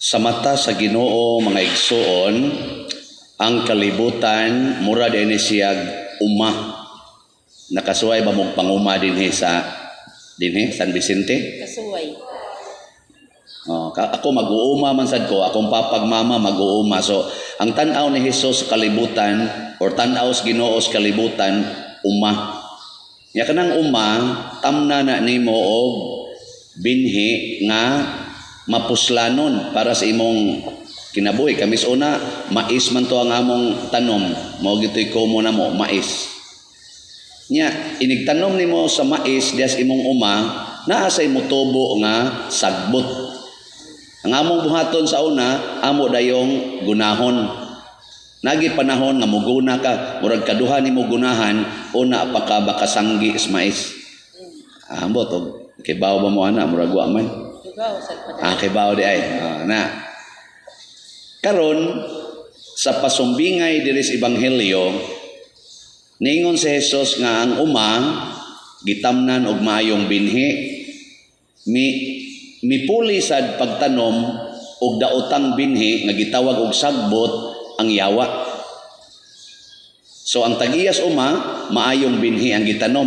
Sa mata sa Ginoo, mga igsuon, ang kalibutan mura din ni siyag uma. Nakasuway ba mong panguma dinhi sa dinhi San Vicente? Kasuway. Oh, ako mag-uuma man sad ko, akong papag mama mag-uuma. So, ang tan-aw ni Hesus sa kalibutan or tan-aw sa Ginoo sa kalibutan, uma. Nya kanang uma, tamna na nimo og binhi nga mapuslanon para sa imong kinabuhi. Kami sa una, mais man to ang among tanom. Mao gito'y common na mo, mais. Nya, inigtanom nimo sa mais dias imong uma, naa say motubo nga sagbot. Ang among buhaton sa una, amo dayong gunahon. Nagi panahon nga muguna ka, murag kaduha nimo gunahan, una pa ka baka sanggi sa mais. Ah, ambot og kibaw ba mo ana, murag wa man. Kibaw sad pa. Ah, kibaw di ay. Ah, na. Karon sa pasumbingay diri sa ebanghelyo, ningon si Jesus nga ang uma gitamnan og maayong binhi, mi mipuli sad pagtanom og daotang binhi nga gitawag og sagbot ang yawa. So ang tag-iyas uma, maayong binhi ang gitanom.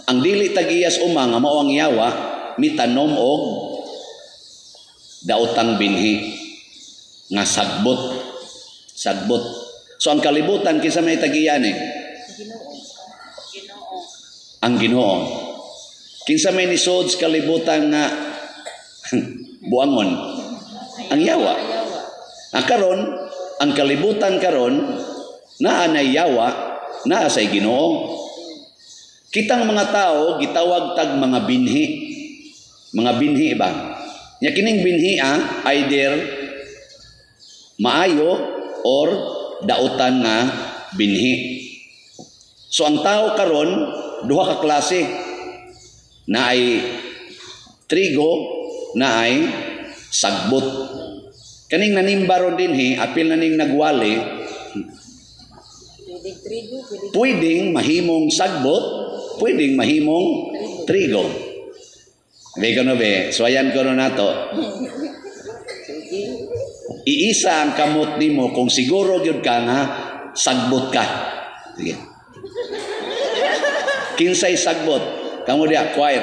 Ang dili tag-iyas uma nga mao ang yawa, mitanom og daotang binhi nga sagbot. Sagbot. So ang kalibutan kinsa may tag-iya ni? Ginoo. Ginoo. Ang Ginoo. Kinsa may nisod sa kalibutan nga buangon? Ang yawa. Yawa. Ang karon, ang kalibutan karon naa nay yawa, naa say Ginoo. Kitang mga tao gitawag tag mga binhi. Mga binhi ba? Nya kining binhi either maayo or dautan nga binhi. So ang tao karon duha ka klase, naay trigo, naay sagbot. Kaning nanimba ron dinhi, apil na ning nagwali, pwedeng trigo, pwedeng pwedeng mahimong sagbot, pwedeng mahimong trigo. Be kono be, suwayan ko no nato. Sige. Iisa ang kamot nimo kung siguro gyud ka nga sagbot ka. Sige. Kinsay sagbot? Kamo diya, choir.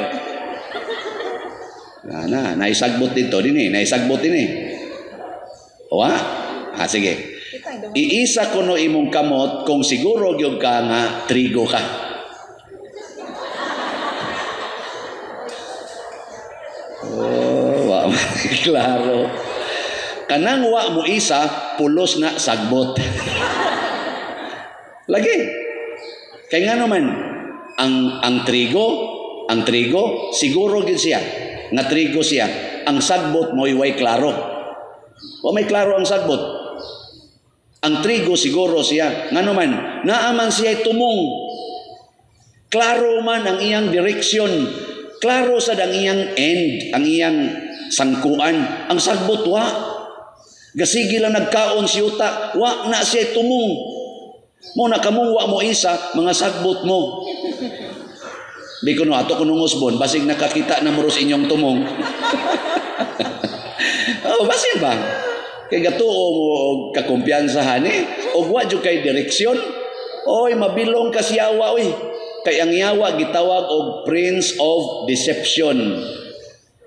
Na, na, naisagbot dito dinhi, naisagbot dinhi. Wa? Ah, sige. Iisa kuno imong kamot kung siguro gyud ka nga trigo ka. Oh, wa klaro. Kanang wa mo isa, pulos na sagbot. Lagi. Kay nga naman, ang trigo, siguro gyud siya nga trigo siya. Ang sagbot mo'y way klaro. Wa may klaro ang sagbot. Ang trigo siguro siya. Nga naman, naaman siya tumong. Klaro man ang iyang direksyon. Klaro sad ang iyang end, ang iyang sangkuan. Ang sagbot wa. Gasigi lang nagkaon si uta, wa na siya tumong. Mo na kamong wa mo isa, mga sagbot mo. Di ko no, ato ko nung usbon, basig nakakita na moros inyong tumong. Oh, basin ba? Kay gatuo mo og kakumpiyansahan eh. Og wa jud kay direksyon. Oy, mabilong ka siyawa oy. Kay ang yawa gitawag og Prince of Deception.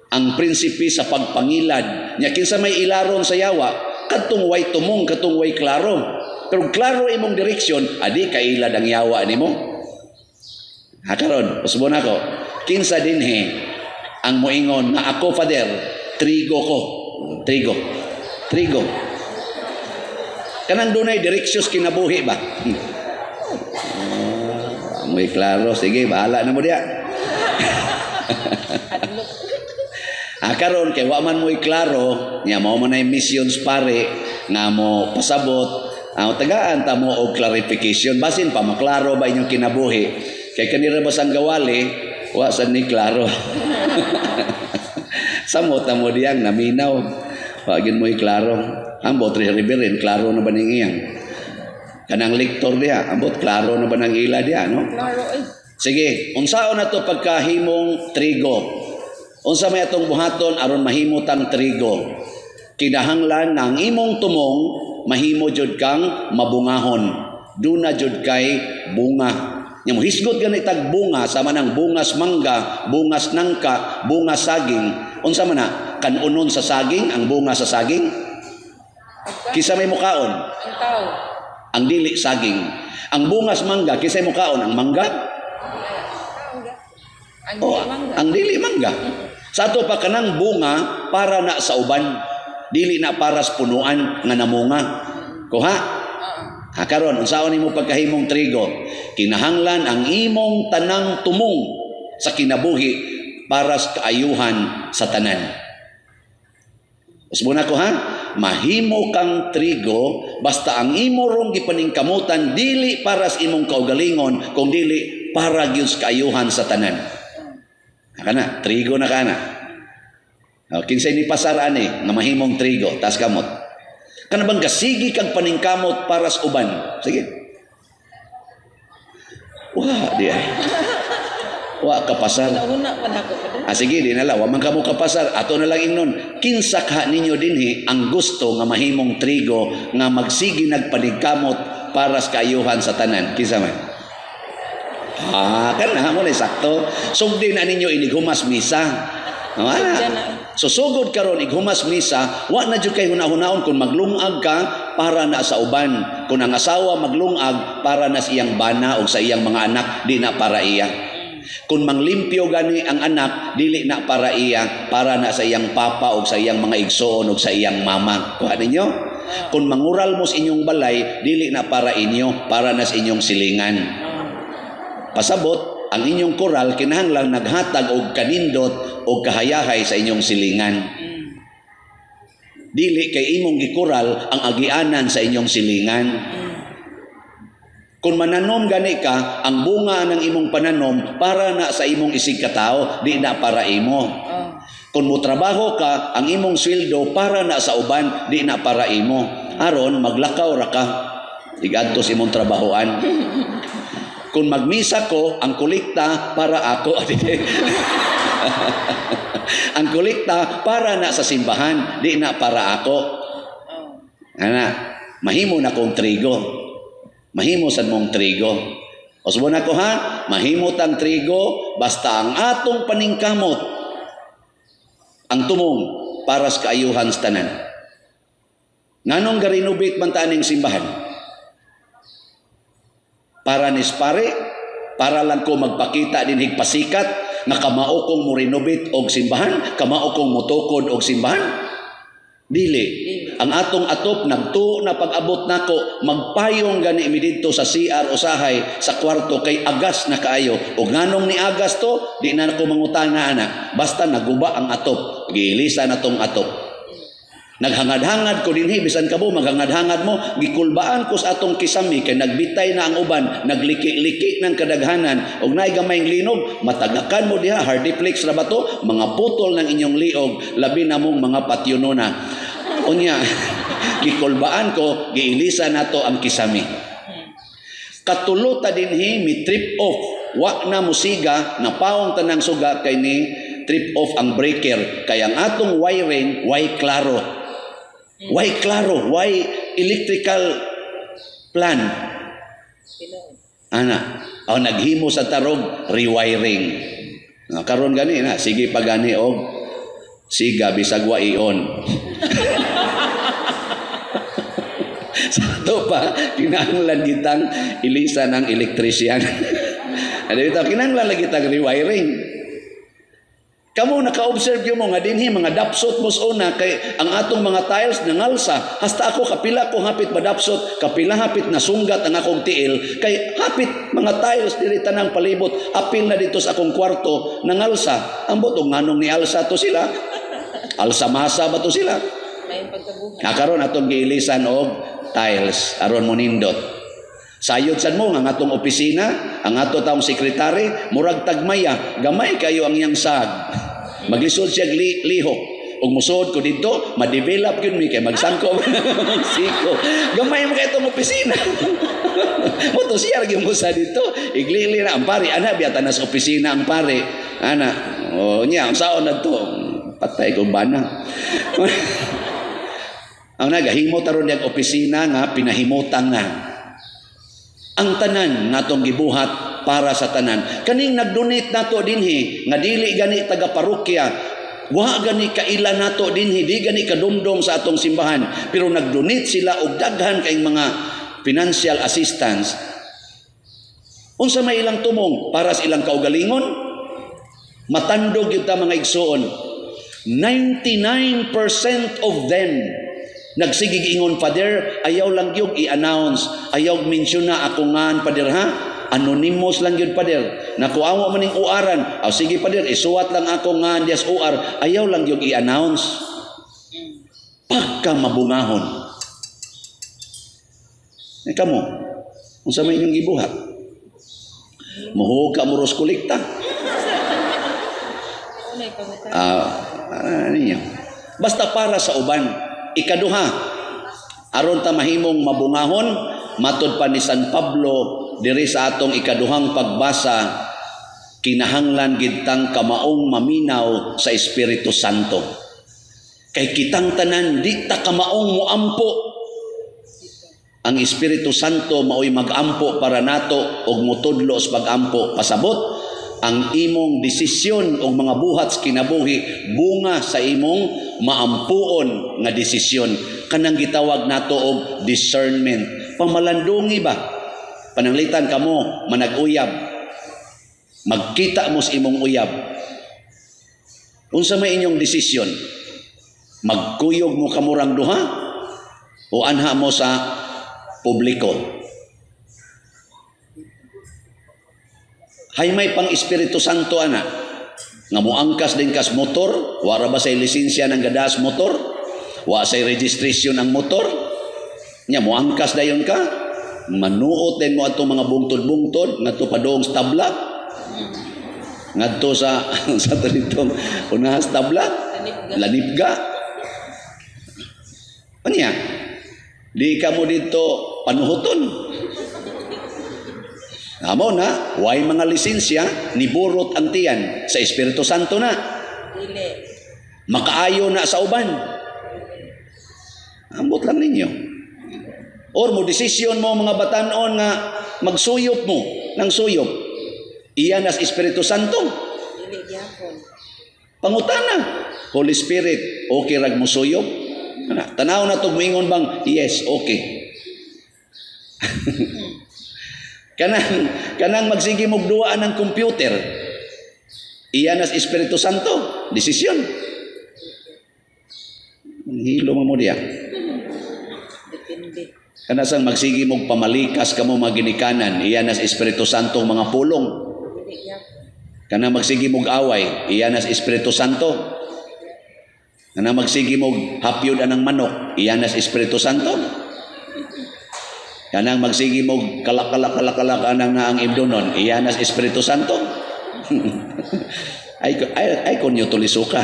Ang prinsipe sa pagpangilad. Nya kinsa may ilaron sa yawa, kadtong way tumong, kadtong way klaro. Pero klaro imong direksyon, adi kailad ang yawa nimo. Ha karon, usbon ako. Kinsa dinhi ang moingon nga ako, Father, trigo ko. Trigo. Trigo. Kanang dunay direksyon kinabuhi ba? Oh, amoy klaro. Sige, bahala na mo diya. Ah, karon kay wa man mo'y klaro, nya mao man ay missions pare nga mo pasabot, ang tagaan ta mo og clarification basin pa maklaro ba inyong kinabuhi. Kay kanira ba sang gawali, wa sad ni klaro. Samot na mo diyang naminaw. Wa gyud mo'y klaro. Ambot ri Reverend, klaro na ba ning iyang? Kanang lektor diha, ambot klaro na ba nang ila diha, no? Klaro eh. Sige, unsaon na to pagkahimong trigo? Unsa may atong buhaton aron mahimo tang trigo? Kinahanglan nga ang imong tumong mahimo jud kang mabungahon. Duna jud kay bunga. Nya mohisgot gani tag bunga sama nang bungas mangga, bungas nangka, bunga saging. Unsa man na? Kanunon sa saging ang bunga sa saging? Kinsa may mukaon? Ang tao. Ang dili saging. Ang bungas mangga, kinsa may mukaon? Ang mangga? Ang Oh, dili mangga. ang dili mangga. Sa ato pa kanang bunga para na sa uban, dili na para sa punuan nga namunga. Kuha? Oo. Ha, karon unsaon nimo pagkahimong trigo? Kinahanglan ang imong tanang tumong sa kinabuhi para sa kaayuhan sa tanan. Usbon ako ha, mahimo kang trigo basta ang imo rong gipaningkamutan dili para sa imong kaugalingon kung dili para gyud sa kaayuhan sa tanan. Ha kana, trigo na kana. O, kinsay ni pasar ani nga mahimong trigo, taas kamot. Kana bang gasigi kag paningkamot para sa uban? Sige. Wa di ay. Wa kapasar. Nauna man ako pa. Ah, sige, di na lang. Wa man kamo kapasar. Ato na lang ingnon. Kinsa ka ninyo dinhi ang gusto nga mahimong trigo nga magsigi nagpaningkamot para sa kaayuhan sa tanan? Kinsa man? Ah, kana mo na sakto. Sugdi na ninyo inighumas misa. Wala. Sugdan na. So sugod karon ighumas misa, wa na jud kay hunahunaon kung maglungag ka para na sa uban. Kung ang asawa maglungag para na sa iyang bana o sa iyang mga anak, di na para iya. Kung manglimpyo gani ang anak, dili na para iya, para na sa iyang papa o sa iyang mga igsoon o sa iyang mama. Kuha ninyo? Kung mangural mo sa inyong balay, dili na para inyo, para na sa inyong silingan. Pasabot, ang inyong koral kinahanglan naghatag og kanindot og kahayahay sa inyong silingan. Dili kay imong gikural ang agianan sa inyong silingan. Kung mananom gani ka, ang bunga ng imong pananom para na sa imong isig katao, di na para imo. Kung motrabaho ka, ang imong sweldo para na sa uban, di na para imo. Aron maglakaw ra ka, igadto sa imong trabahoan. Kung magmisa ko, ang kolekta para ako. Ang kolekta para na sa simbahan, di na para ako. Ana, mahimo na kong trigo. Mahimo sad mong trigo. Usbon ako ha, mahimo tang trigo basta ang atong paningkamot ang tumong para sa kaayuhan sa tanan. Nganong garenovate man ta aning simbahan? Para nis pare, para lang ko magpakita din higpasikat nga kamao kong mo-renovate og simbahan, kamao kong motukod og simbahan. Dili. Ang atong atop nagtuo na pag-abot nako, magpayong gani mi didto sa CR usahay sa kwarto kay agas na kaayo. Og nganong ni agas to, di na nako mangutana ana. Basta naguba ang atop, giilisa na tong atop. Naghangad-hangad ko dinhi bisan kamo maghangad-hangad mo, gikulbaan ko sa atong kisami kay nagbitay na ang uban, nagliki-liki ng kadaghanan og naay gamayng linog, matagakan mo diha hardiplex ra ba to, mga putol ng inyong liog, labi na mong mga patyonona. Unya, gikulbaan ko, giilisa nato ang kisami. Katulo ta dinhi mi trip off, wa na musiga, napaong tanang suga kay ni trip off ang breaker, kay ang atong wiring way klaro. Why klaro? Why electrical plan? Ana, aw naghimo sa tarog rewiring. Na karon gani na sige pa gani og siga bisag wa ion. Sa ato pa kinahanglan kitang ilisa ng electrician. Ano ito kinahanglan lagi kitang rewiring. Kamo naka-observe gyud mo nga dinhi mga dapsot mo sa una kay ang atong mga tiles nangalsa. Hasta ako kapila ko hapit madapsot, kapila hapit nasunggat ang akong tiil kay hapit mga tiles diri tanang palibot, apil na dito sa akong kwarto nangalsa. Ambot og nganong ni alsa to sila? Alsa masa ba to sila? May pagkabuhay. Nakaron atong giilisan og tiles aron mo nindot. Sayod sad mo nga ang atong opisina, ang ato taong sekretary, murag tagmaya, gamay kayo ang iyang sag. Maglisod siya lihok. Ug musod ko didto, ma-develop gyud mi kay magsangko siko. Gamay mo kay itong opisina. Mo to siya gyud mo sa didto, iglili na ang pare, ana biya tanas opisina ang pare. Ana, oh nya unsaon na to? Patay ko bana. Ang nagahimo taron niyang opisina nga pinahimutang na. Ang tanan ngatong gibuhat para sa tanan. Kaning nagdonate nato dinhi nga dili gani taga parokya, wa gani kaila nato dinhi, di gani kadumdom sa atong simbahan, pero nagdonate sila og daghan kay mga financial assistance. Unsa may ilang tumong para sa ilang kaugalingon? Matandog gyud ta, mga igsuon. 99% of them nagsigig ingon, "Father, ayaw lang gyud i-announce, ayaw mention na ako ngan, Father, ha? Anonymous lang gyud, Father. Nakuawa man ning UR-an. Aw, sige, Father, isuwat lang ako ngan dias UR, ayaw lang gyud i-announce." Pagka mabungahon. Eh kamo, unsa may inyong gibuhat? Muhuga mo ros kolekta. Unay pangutan. Ah, ano ninyo? Basta para sa uban. Ikaduha, aron ta mahimong mabungahon, matod pa ni San Pablo diri sa atong ikaduhang pagbasa, kinahanglan gid tang kamaong maminaw sa Espiritu Santo. Kay kitang tanan di ta kamaong muampo. Ang Espiritu Santo maoy magampo para nato og motudlo sa pagampo. Pasabot, ang imong desisyon o mga buhat sa kinabuhi bunga sa imong maampuon nga desisyon, kanang gitawag nato og discernment. Pamalandungi ba, pananglitan kamo manag-uyab, magkita mo sa imong uyab, unsa may inyong desisyon? Magkuyog mo kamurang duha o anha mo sa publiko? Hay may pang Espiritu Santo ana nga moangkas din kas motor, wara ba say lisensya ng gadas motor, wa say registration ang motor nya, moangkas dayon ka, manuot din mo atong mga bungtod-bungtod ngadto padung sa tabla, ngadto sa sa tanitong unahas tabla, lanipga. Unya di ka mo dito panuhuton. Amo na, way mga lisensya, niburot ang tiyan sa Espiritu Santo na. Dili. Makaayo na sa uban. Ambot lang ninyo. Or mo desisyon mo mga batanon nga magsuyop mo ng suyop. Iyan as Espiritu Santo. Dili gyapon. Pangutana. Holy Spirit, okay rag mo suyop? Ana, tanaw na to moingon bang yes, okay. Kanang magsige mog duaan ng computer. Iyan as Espiritu Santo, desisyon. Hilo mo diya. Depende. Kanasang magsige mog pamalikas kamo mga ginikanan, iyan as Espiritu Santo mga pulong. Dili gyapon. Kanang magsige mog away, iyan as Espiritu Santo. Kanang magsige mog hapyod anang manok, iyan as Espiritu Santo. Kanang magsige mog kalak-kalak-kalak-kalak anang naang imdonon, iyan as Espiritu Santo. Ay, ay, ay konyo tulisuka.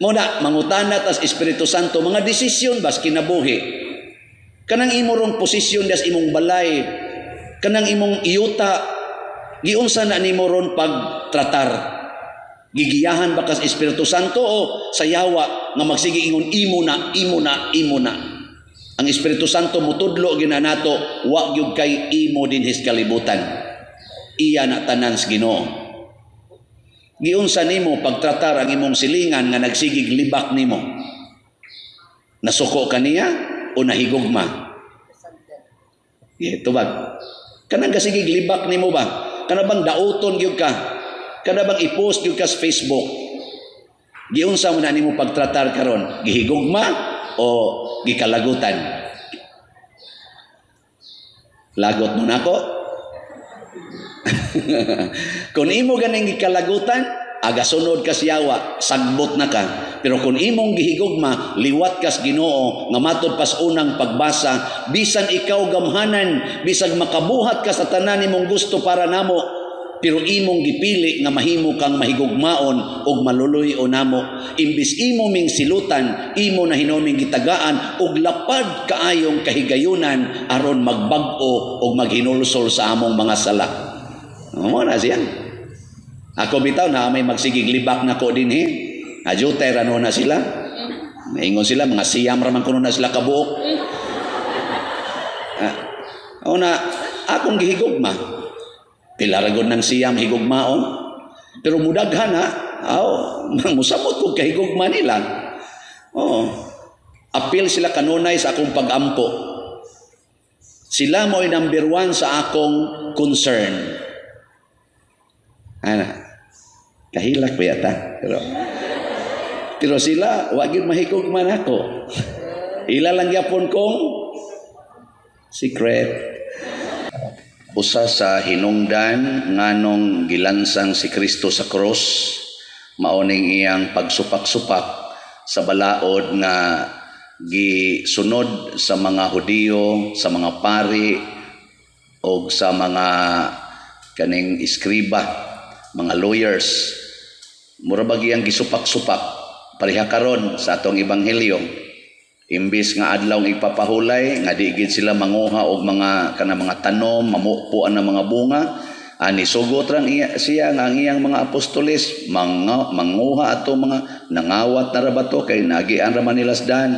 Muna, mangutana tas Espiritu Santo, mga desisyon bas kinabuhi. Kanang imo rong posisyon das imong balay, kanang imong iyuta, giunsa na nimo ron pagtratar. Gigiyahan ba kas Espiritu Santo o sayawa nga magsige ingon imo na, imo na, imo na. Ang Espiritu Santo mutudlo gina nato, wa gyud kay imo dinhis kalibutan. Iya na tanan sa Ginoo. Giunsa nimo pagtratar ang imong silingan nga nagsigig libak nimo? Nasuko kaniya o nahigugma? Yeah, tubag. Kanang gasigig libak nimo ba? Kana bang dauton gyud ka? Kana bang i-post gyud ka sa Facebook? Giunsa mo na nimo pagtratar karon? Gihigugma o gikalagutan? Lagot mo nako? Kung imo ganing gikalagutan, aga sunod ka siyawa, sagbot na ka. Pero kung imong gihigugma, liwat kas Ginoo nga matod pas unang pagbasa, bisan ikaw gamhanan, bisag makabuhat ka sa tanan nimong gusto para namo, pero imong gipili nga mahimo kang mahigugmaon ug maluloy-o namo. Imbis imo ming silutan, imo na hinuming gitagaan og lapad kaayong kahigayunan aron magbag-o ug maghinulsol sa among mga sala. Mo na siya. Ako bitaw na may magsigig libak nako dinhi. Adyutay ra na sila. Maingon sila, mga siyam ra man kuno na sila kabuok. Una, akong gihigugma. Pila ra gud ng siyam higugmaon. Pero mudaghan ha, aw, musamot kog kahigugma nila. Oo. Apil sila kanunay sa akong pagampo. Sila mo'y number one sa akong concern. Ana, kahilak pa yata. Pero sila, wa gyud mahigugma nako. Ila lang gyapon kong secret. Usa sa hinungdan nganong gilansang si Kristo sa krus, mao ning iyang pagsupak-supak sa balaod nga gisunod sa mga Hudiyo, sa mga pari og sa mga kaning iskriba, mga lawyers. Mura ba iyang gisupak-supak pareha karon sa atong ebanghelyo. Imbis nga adlaw ipapahulay nga di gid sila manguha og mga kana mga tanom, mamupo ang mga bunga, ani sugot rang iya, siya nga ang iyang mga apostoles mga manguha ato mga nangawat na ra ba to kay nagian ra man nila sdan.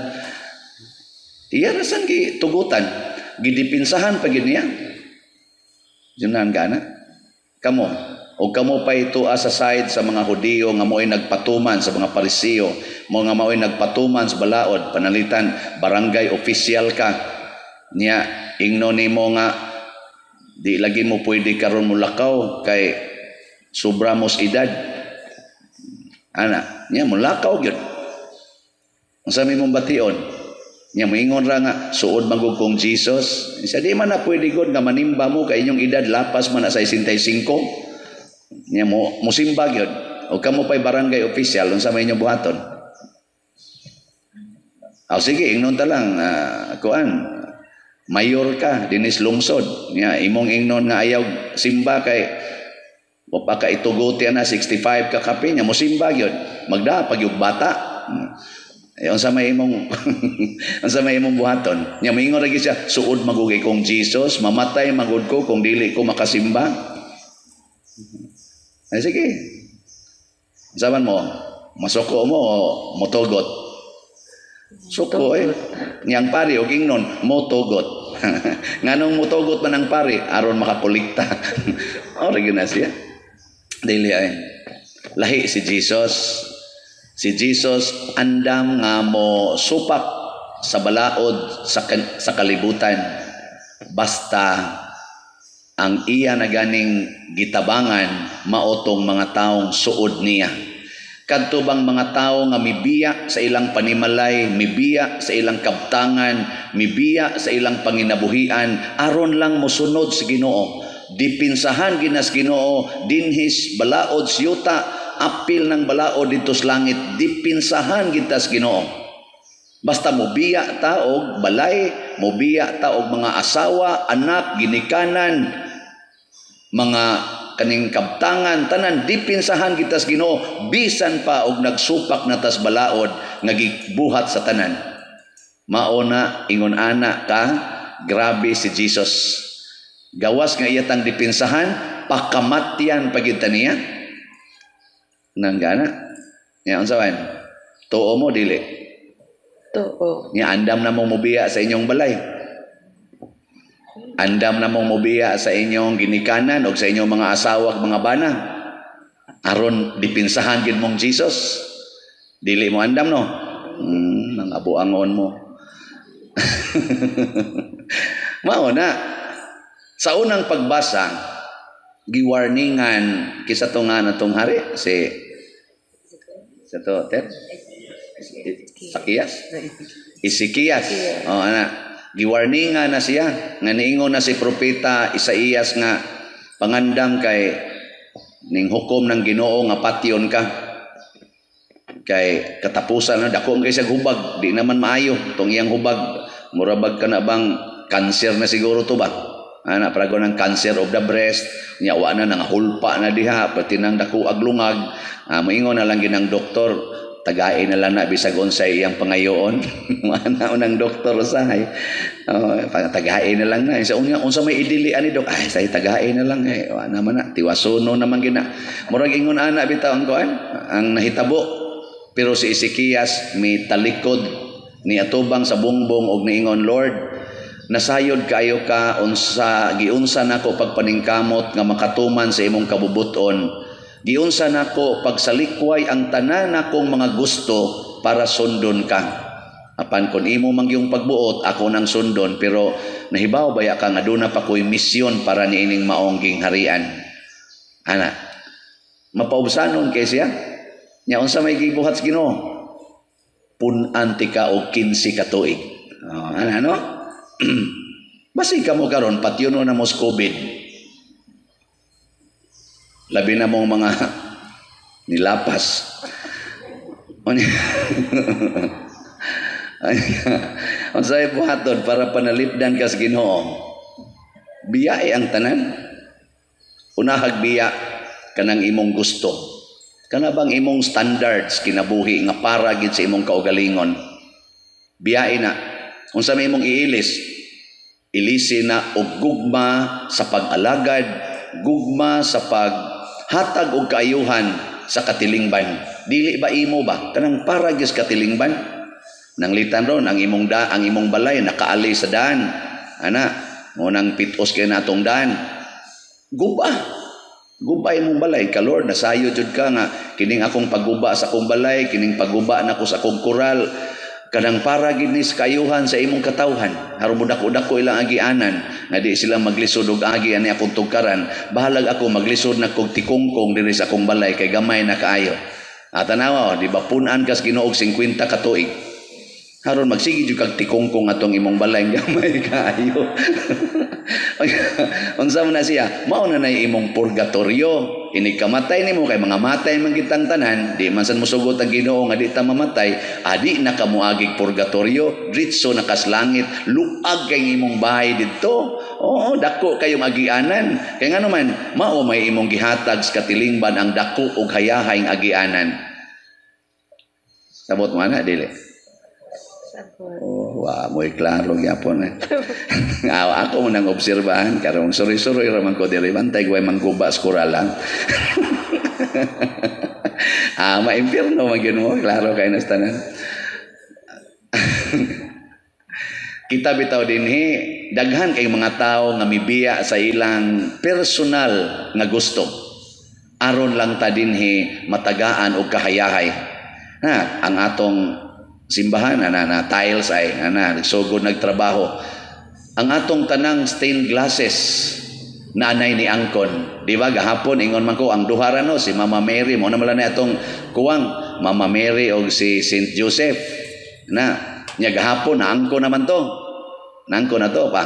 Iya ra san gitugutan, gidipinsahan pa gid niya. Junan gana. Kamo o kamo pa ito sa side sa mga Hudiyo nga mo'y nagpatuman sa mga Pariseo, mo nga mao'y nagpatuman sa balaod, panalitan barangay official ka niya, ingno nimo nga di lagi mo pwede karon mo lakaw kay sobra mos edad. Ana, niya mo lakaw gyud. Unsa may mong bation? Niya moingon ra nga suod man gud kong Jesus. Sa di man na pwede gud nga manimba mo kay inyong edad lapas man na sa 65. Niya mo musimba gyud. O kamo pay barangay official, unsa may inyong buhaton? Aw sige, ingnon ta lang kuan. Mayor ka dinis lungsod. Niya imong ingnon nga ayaw simba kay wa pa ka ituguti ana 65 ka kape, niya musimba gyud. Magda pag yung bata. Eh, unsa may imong buhaton? Nya moingon ra gyud siya, suod magugay kong Jesus, mamatay magud ko kung dili ko makasimba. Ay sige. Unsa man mo? Masuko mo o motugot? Suko eh. Niyang pari og ingnon, motugot. Nganong motugot man ang pari aron makakolekta. Ora gyud na siya. Dili ay. Lahi si Jesus. Si Jesus andam nga mo supak sa balaod sa kalibutan basta ang iya na ganing gitabangan maotong mga taong suod niya. Kadto bang mga tao nga mibiya sa ilang panimalay, mibiya sa ilang kabtangan, mibiya sa ilang panginabuhian, aron lang mosunod sa Ginoo. Dipinsahan ginas Ginoo dinhis balaod siyuta, apil ng balaod dito sa langit, dipinsahan gitas Ginoo. Basta mobiya ta og balay, mobiya ta og mga asawa, anak, ginikanan, mga kaning kabtangan, tanan dipinsahan gitas Ginoo bisan pa og nagsupak na tas balaod nga gibuhat sa tanan. Mao na ingon ana ka grabe si Jesus. Gawas nga iya tang dipinsahan, pakamatyan pagid ta niya. Nanggana. Nya unsa man? Tuo mo dili? Tuo. Nya andam na mong mobiya sa inyong balay. Andam na mong mobiya sa inyong ginikanan o sa inyong mga asawa ug mga bana. Aron dipinsahan gid mong Jesus. Dili mo andam no? Mga buangon mo. Mao na. Sa unang pagbasa, giwarningan kisa to nga natong hari si sa to ter Sakiyas, Ezekias. Oh ana, giwarningan na siya nga niingon na si propeta Isaías nga pangandam kay ning hukom ng Ginoo nga patyon ka kay katapusan na dako kay siya hubag, di naman maayo tong iyang hubag, mura bag ka na bang cancer na siguro to ba? Ana, parago ng cancer of the breast, nya wa na nangahulpa na diha, pati nang dako ag lungag. Moingon na lang ginang doktor, tagain na lang na bisag unsay iyang pangayoon. Ana unang doktor usahay. Tagain na lang na. Sa unya unsa may idili ani dok? Ay, say tagain na lang eh. Wa naman na, tiwasuno naman gina. Murag ingon ana bitaw ang kuan, ang nahitabo. Pero si Ezekias mi talikod ni atubang sa bungbong og niingon, "Lord, nasayod kaayo ka unsa giunsa nako pagpaningkamot nga makatuman sa imong kabubuton. Giunsa nako pagsalikway ang tanan nakong mga gusto para sundon ka. Apan kon imo man gyung pagbuot, ako nang sundon, pero nahibaw baya ka nga duna pa ko'y misyon para niining maong gingharian." Ana, mapaubsanon kay siya. Nya unsa may gibuhat sa Ginoo? Pun-an tika og 15 ka tuig. Oh, ana, no? Basi kamo karon patyono na mo sa COVID. Labi na mong mga nilapas. Unsay buhaton para panalipdan kas Ginoo? Biyae ang tanan. Unahag biya kanang imong gusto. Kana bang imong standards kinabuhi nga para gid sa imong kaugalingon? Biyae na. Unsa may imong iilis? Ilisi na og gugma sa pag-alagad, gugma sa paghatag og kaayuhan sa katilingban. Dili ba imo ba? Kanang para gyud sa katilingban. Nanglitan ron ang imong da, ang imong balay nakaali sa daan. Ana, mo nang pitos kay natong daan. Guba. Guba imong balay ka, Lord, nasayo jud ka nga kining akong pagguba sa akong balay, kining pagguba nako sa akong kural, kanang para gid ni sa kaayuhan sa imong katawhan. Haron mo dako-dako ilang agianan nga di sila maglisod og agi ani akong tugkaran. Bahalag ako maglisod na kog tikongkong diri sa akong balay kay gamay na kaayo. At tanawa, di ba pun-an kas Ginoo og 50 ka tuig. Haron magsige jud kag tikongkong atong imong balay gamay kaayo. Unsa man na siya? Mao na nay imong purgatorio. Inig kamatay nimo kay mga matay man kitang tanan, di man san mosugot ang Ginoo nga di ta mamatay, adi na ka moagig purgatorio, diretso na kas langit, luag kay imong bahay didto. Oo, dako kayong agianan. Kay ngano man, mao may imong gihatag sa katilingban ang dako og hayahay nga agianan. Sabot mo na dili? Sabot. Oh, wa mo'y klaro gyapon eh. Aw, ako mo nang obserbahan karong suri-suri ra man ko diri, bantay way mangguba sa kuralan. Maimpierno man gyud mo, klaro kay nas tanan. Kita bitaw dinhi daghan kay mga tawo nga mibiya sa ilang personal nga gusto. Aron lang ta dinhi matagaan og kahayahay. Ha, ang atong simbahan ana na tiles ay ana nagsugod nagtrabaho. Ang atong tanang stained glasses na anay ni angkon, di ba gahapon ingon man ko ang duha ra no, si Mama Mary mo na man na atong kuwang Mama Mary og si Saint Joseph na nya gahapon na angkon naman to, nangkon na to pa.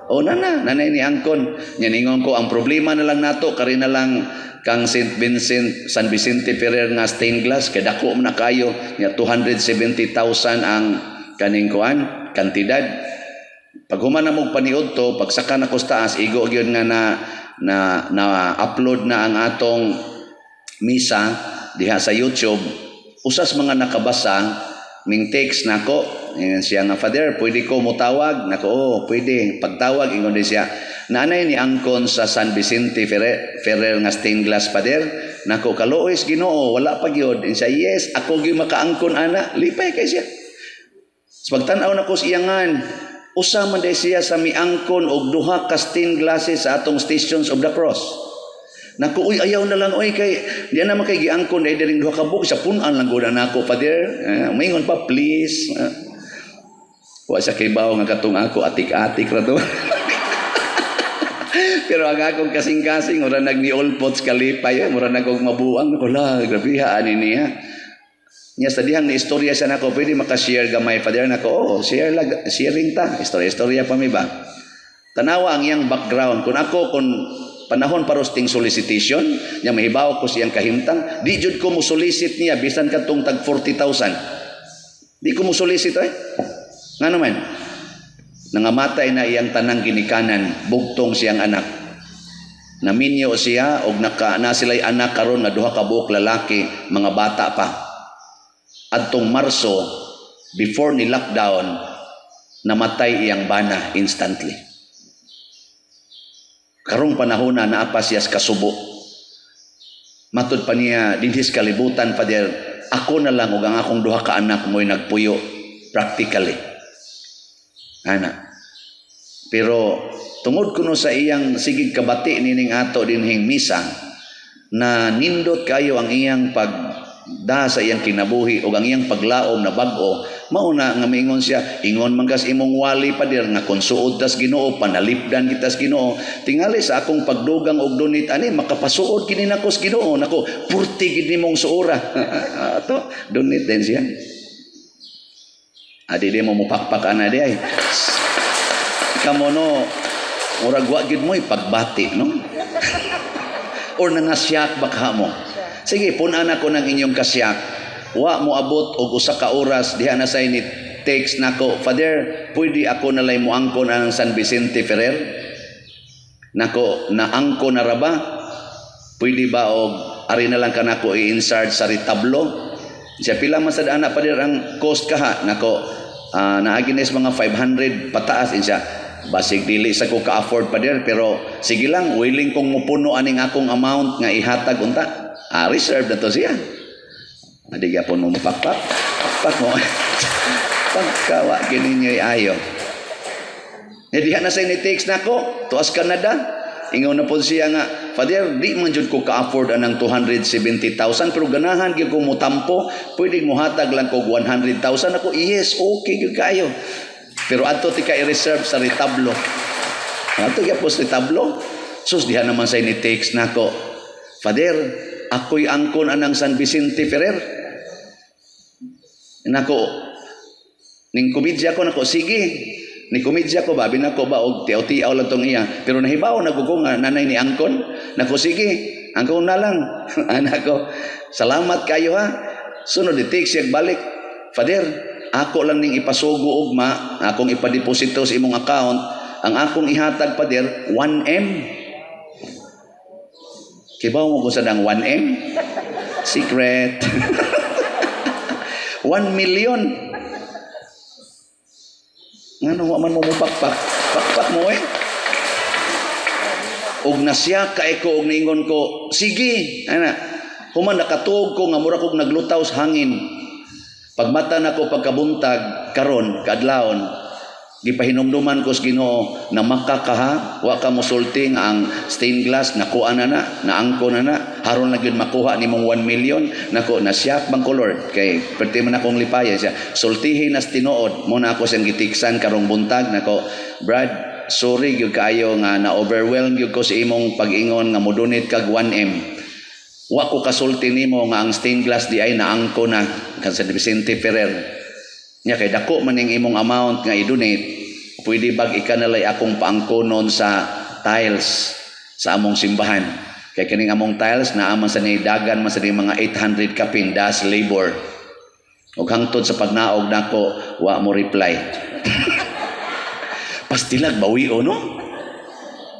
O na na nanay ni angkon nya ningon ko ang problema na lang nato kari na lang kang Saint Vincent, San Vicente Ferrer nga stained glass kay dako man na kayo nya 270,000 ang kaning kuan kantidad. Pag human na mong paniud to, pagsaka na ko sa taas, igo gyud nga na upload na ang atong misa diha sa YouTube. Usas mga nakabasa ning text nako, ingon siya nga, "Father, pwede ko motawag?" Nako, "Oh, pwede." Pagtawag, ingon din siya, "Naanay ni angkon sa San Vicente Ferrer nga stained glass, Father?" Nako, "Kaluoy sa Ginoo, wala pa gyud." Ingon siya, "Yes, ako gyud makaangkon ana." Lipay kay siya. Sa pagtan-aw nako sa iyangan, usa man day siya sa miangkon og duha ka stained glasses sa atong Stations of the Cross. Naku, "Uy, ayaw na lang, uy, kay, di na man kay giangkon, dahil diring duha ka buok, sa punan lang gud nako, Father." Maingon pa, "Please." Wa siya kay bawo nga katong ako, atik-atik ra to. Pero ang akong kasing-kasing, mura nagniulpot sa kalipay, mura nagog mabuang, naku la, grabe ha, ani niya. Niya sa dihang ni istorya siya nako, "Pwede makashare gamay, Father?" Nako, "Oh, share lag, sharing ta, istorya-istorya pa mi ba." Tanawa ang iyang background. Kung ako, kung panahon parosting solicitation, niya mahibaw ko siyang kahimtang, di jud ko mo solicit niya bisan katong tag 40,000. Di ko mo solicit eh. Ngano man? Nangamatay na iyang tanang ginikanan, bugtong siyang anak. Naminyo siya og naka na sila'y anak karon nga duha ka buok lalaki, mga bata pa. Adtong Marso, before ni lockdown, namatay iyang bana instantly. Karong panahon na naa pa siya sa kasubo. Matud pa niya dinhi sa kalibutan, Father, Ako na lang ug ang akong duha ka anak mo'y nagpuyo practically. Ana. Pero tungod kuno sa iyang sigig kabati nining ato dinhing misa, na nindot kayo ang iyang pagda sa iyang kinabuhi o ang iyang paglaom na bag-o, mao na nga miingon siya, ingon man kas imong wali, pader, nga kung suod tas Ginoo, panalipdan kitas Ginoo. Tingali sa akong pagdugang og donate ani, makapasuod kini nako sa Ginoo. Nako, purti gid nimong suora. Ato donate din siya. Adi di mo mupakpak ana di ay. Kamo no, murag wa gid mo pagbati, no? Or nangasyak baka mo. Sige, punan ako ng inyong kasyak. Wa mo abot og usa ka oras diha na say ni text nako, "Father, pwede ako nalay mo angkon ang San Vicente Ferrer?" Nako, naangko na ra ba? Pwede ba og ari na lang kanako i-insert sa retablo? Siya, "Pila man sad ana, pader, ang cost kaha?" Nako, naagi na mga 500 pataas. Siya, "Basig dili sa ko ka-afford, pader, pero sige lang, willing kong mupuno aning akong amount nga ihatag unta." Reserve na to siya. Adi gyapon mo mapakpak. Pakpak mo. Pagkawa gini ninyo ayo. Ya, diha na sa ni text nako, tuas Canada. Ingon na po siya nga, "Father, di man jud ko ka-afford anang 270,000, pero ganahan gyud ko mutampo, pwede muhatag lang ko 100,000." Ako, "Yes, okay gyud kayo. Pero adto ti ka i-reserve sa retablo." Adto gyud sa retablo. Sus, diha naman sa ni text nako, "Father, ako'y angkon anang San Vicente Ferrer." Nako, ning komedya ko nako, sige. Ni komedya ko ba, binako ba, og tiaw-tiaw lang tong iya. Pero nahibaw na ko nga nanay ni angkon. Nako, sige, angkon na lang. Anak ko, salamat kayo ha. Sunod, di text siya balik, "Father, ako lang ning ipasugo ugma, akong ipadeposito sa imong account. Ang akong ihatag, pader, 1M." Kibaw mo kung sa dang 1M? Secret. 1 million. Ngano wa man mo mupakpak? Pakpak mo eh. Og nasya kay ko og niingon ko, sige, ana. Human nakatuog ko nga mura kog naglutaw sa hangin. Pagmata nako pagkabuntag karon kaadlawon, gipahinumduman ko sa Ginoo na makakaha wa ka mosulti nga ang stained glass nakuha na na, naangko na na, haron na gyud makuha nimong 1 million. Nako, nasyak bang ko, Lord, kay perti man akong lipaya siya sultihin nas tinuod mo na ako siyang gitiksan karong buntag. Nako, "Brad, sorry gyud kaayo nga na overwhelm gyud ko sa imong pag-ingon nga modonate kag 1M. Wa ko kasulti nimo nga ang stained glass di ay naangko na kan sa Vicente Ferrer. Nya kay dako man ning imong amount nga i-donate, pwede bag ikanalay akong paangkonon sa tiles sa among simbahan? Kay kining among tiles naa man sa ni dagan man sa ni mga 800 kapin das labor." Ug hangtod sa pagnaog nako, wa mo reply. Pastilag bawion, no?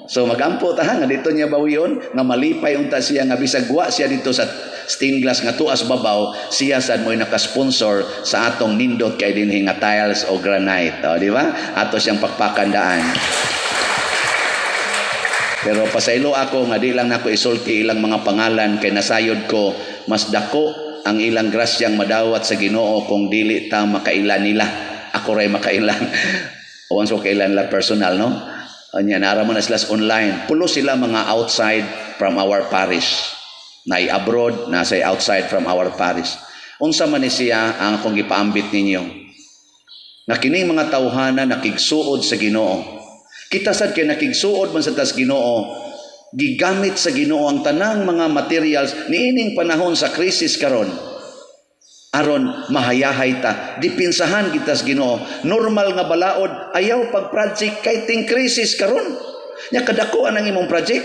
So magampo ta ha, nga dito niya bawion, nga malipay unta siya nga bisag wa siya dito sa stained glass nga tuas babaw, siya sad mo'y nakasponsor sa atong nindot kay dinhi nga tiles o granite. O, di ba? Ato siyang pakpakandaan. Pero pasaylo ako nga di lang nako isulti ilang mga pangalan kay nasayod ko mas dako ang ilang grasyang madawat sa Ginoo kung dili ta makaila nila. Ako ray makaila. Once ko kailan la personal, no? Anya nara man na sila sa online. Pulo sila mga outside from our parish. Na abroad, nasa outside from our parish. Unsa man ni siya ang akong gipaambit ninyo? Na kining mga tawhana nakigsuod sa Ginoo. Kita sad kay nakigsuod man sa tas Ginoo, gigamit sa Ginoo ang tanang mga materials niining panahon sa krisis karon aron mahayahay ta, dipinsahan kita sa Ginoo. Normal nga balaod, ayaw pag project kay ting krisis karon. Nya kadako ang imong project.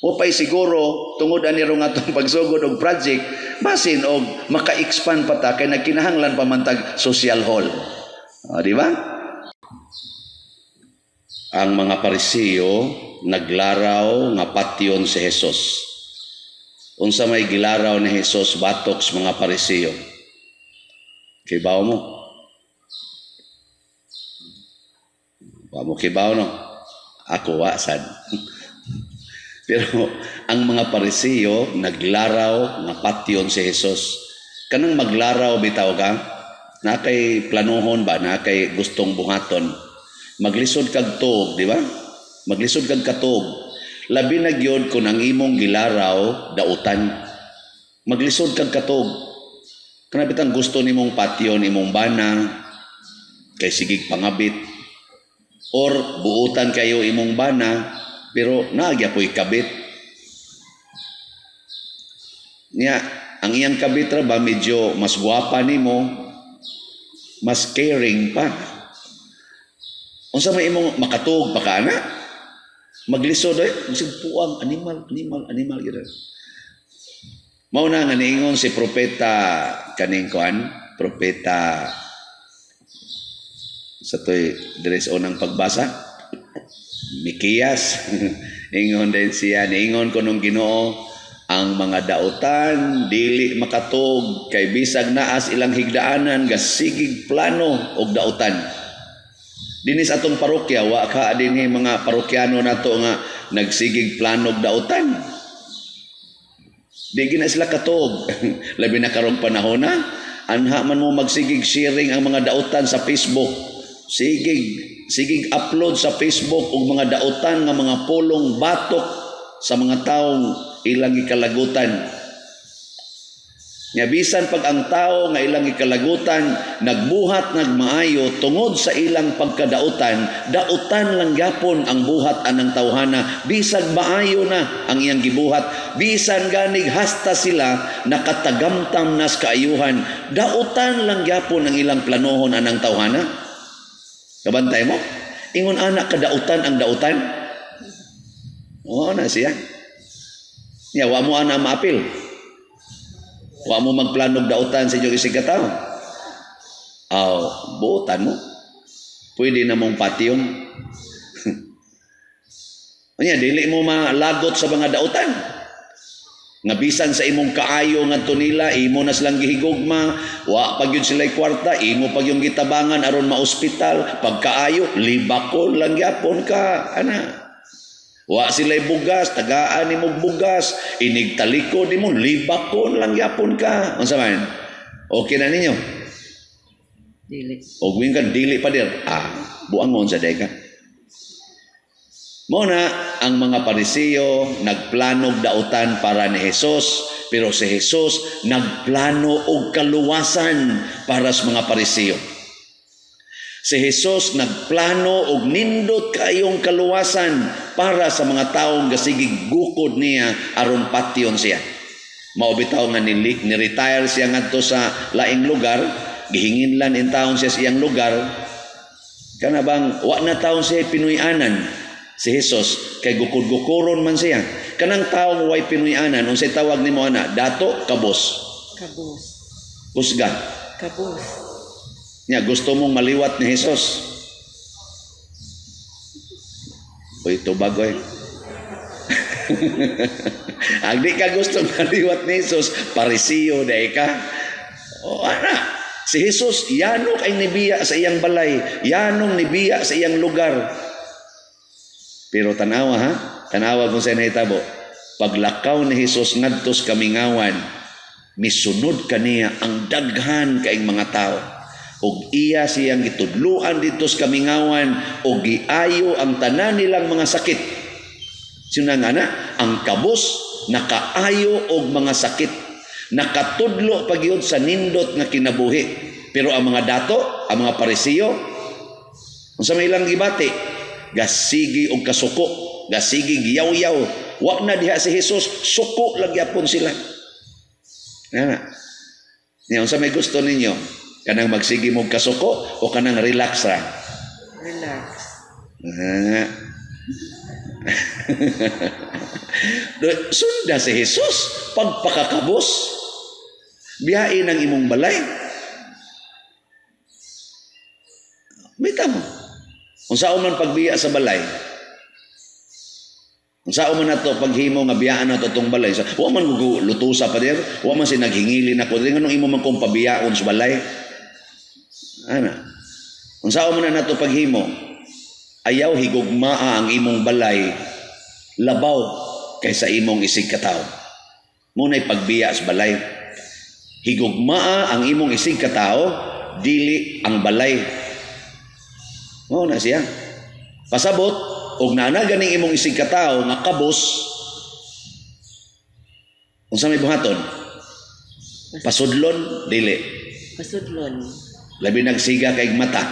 Upay siguro tungod ani ro nga atong pagsugod og project, basin og maka-expand pa ta kay nagkinahanglan pa man tag social hall. O, di ba? Ang mga Parisiyo naglaraw nga patyon si Jesus. Unsa may gilaraw ni Jesus batok sa mga Parisiyo? Kibaw mo? Wa mo kibaw, no? Ako wa sad. Pero ang mga Parisiyo naglaraw nga patyon si Jesus. Kanang maglaraw bitaw ka, na kay planuhon ba, na kay gustong buhaton. Maglisod kag tuog, di ba? Maglisod kag katuog. Labi na gyud kung ang imong gilaraw dautan. Maglisod kag katuog. Kana bitang gusto nimong patyon imong bana kay sigig pangabit, or buutan kayo imong bana pero naa gyapoy kabit. Nya ang iyang kabit ra ba medyo mas gwapa nimo, mas caring pa. Unsa may imong makatuog pa ka ana? Maglisod ay, bisag puang animal, animal, animal gyud. Mao na nga niingon si propeta kaning kuan, propeta sa toy diri sa unang pagbasa, Mikiyas. Ingon din siya, niingon ko nung Ginoo, ang mga dautan dili makatug kay bisag naas ilang higdaanan gasigig plano og dautan. Dinhi sa atong parokya, wa ka dinhi mga parokyano nato nga nagsigig plano og dautan. Di gina sila katuog. Labi na karong panahon na, anha man mo magsigig sharing ang mga dautan sa Facebook. Sigig upload sa Facebook og mga dautan nga mga pulong batok sa mga taong ilang gikalagutan. Nya bisan pag ang tao nga ilang gikalagutan nagbuhat nagmaayo tungod sa ilang pagkadautan, dautan lang gyapon ang buhat anang tawhana, bisag maayo na ang iyang gibuhat, bisan ganig hasta sila nakatagamtam nas kaayuhan, dautan lang gyapon ang ilang planohon anang tawhana. Kabantay mo? Ingon anak kadautan ang dautan. Oo na siya. Nya wa mo ana maapil. Wa mo magplanog dautan sa inyong isig katawo. Aw, buotan mo. Pwede na mong patyon. Unya, dili mo malagot sa mga dautan. Nga bisan sa imong kaayo ngadto nila, imo na silang gihigugma, wa pa gyud sila'y kwarta, imo pa gyud gitabangan aron maospital, pagkaayo libakon lang gyapon ka, ana. Wa sila'y bugas, tagaan nimo bugas, inig talikod nimo, libakon lang gyapon ka. Unsa man? Okay na ninyo? Dili. Og wing ka dili pa dir. Buangon sa day ka. Mao na ang mga Pariseo nagplanog dautan para ni Jesus, pero si Jesus nagplano og kaluwasan para sa mga Pariseo. Si Jesus nagplano og nindot kayong kaluwasan para sa mga taong gasigig gukod niya aron patyon siya. Mao bitaw nga ni-retire siya ngadto sa laing lugar, gihinginlan in taon siya sa iyang lugar. Kana bang wa na taon siya Pinoy-anan si Jesus kay gukod-gukoron man siya. Kanang taong way Pinoy-anan, unsay tawag nimo ana? Dato, kabos. Kabos. Kusga. Kabos. Nya gusto mong maliwat ni Jesus. Uy, tubag oy. Ang di ka gusto maliwat ni Jesus, Parisiyo day ka. O ana, si Jesus yanong ay nibiya sa iyang balay, yanong nibiya sa iyang lugar. Pero tanawa ha, tanawa kung sa nahitabo. Paglakaw ni Jesus ngadto sa kamingawan, misunod kaniya ang daghan kaing mga tao. Og iya siyang gitudluan didto sa kamingawan og giayo ang tanan nilang mga sakit. Sino nga na? Ang kabos nakaayo og mga sakit. Nakatudlo pa gyud sa nindot nga kinabuhi. Pero ang mga dato, ang mga Parisiyo, unsa may ilang gibati? Gasigi og kasuko, gasigi giyaw-yaw. Wa na diha si Jesus, suko lang gyapon sila. Nga. Nya unsa may gusto ninyo? Kanang magsigi mo kasuko o kanang relax ra? Relax. Sunda si Jesus pagpakakabos. Biyain ang imong balay. Mita mo. Unsaon man pagbiya sa balay? Unsaon man nato paghimo nga biyaan nato tong balay? Sa wa man lutusa pa dir, wa man si naghingilin ako dir, nganong imo man kong pabiyaon sa balay? Ana. Unsaon man nato paghimo? Ayaw higugmaa ang imong balay labaw kaysa imong isig katawo. Muna'y pagbiya sa balay. Higugmaa ang imong isig katao, dili ang balay. Mao na siya. Pasabot og naa na ganing imong isig katao nga kabos, unsa may buhaton? Pasudlon, dili? Pasudlon. Labi nagsiga kay mata.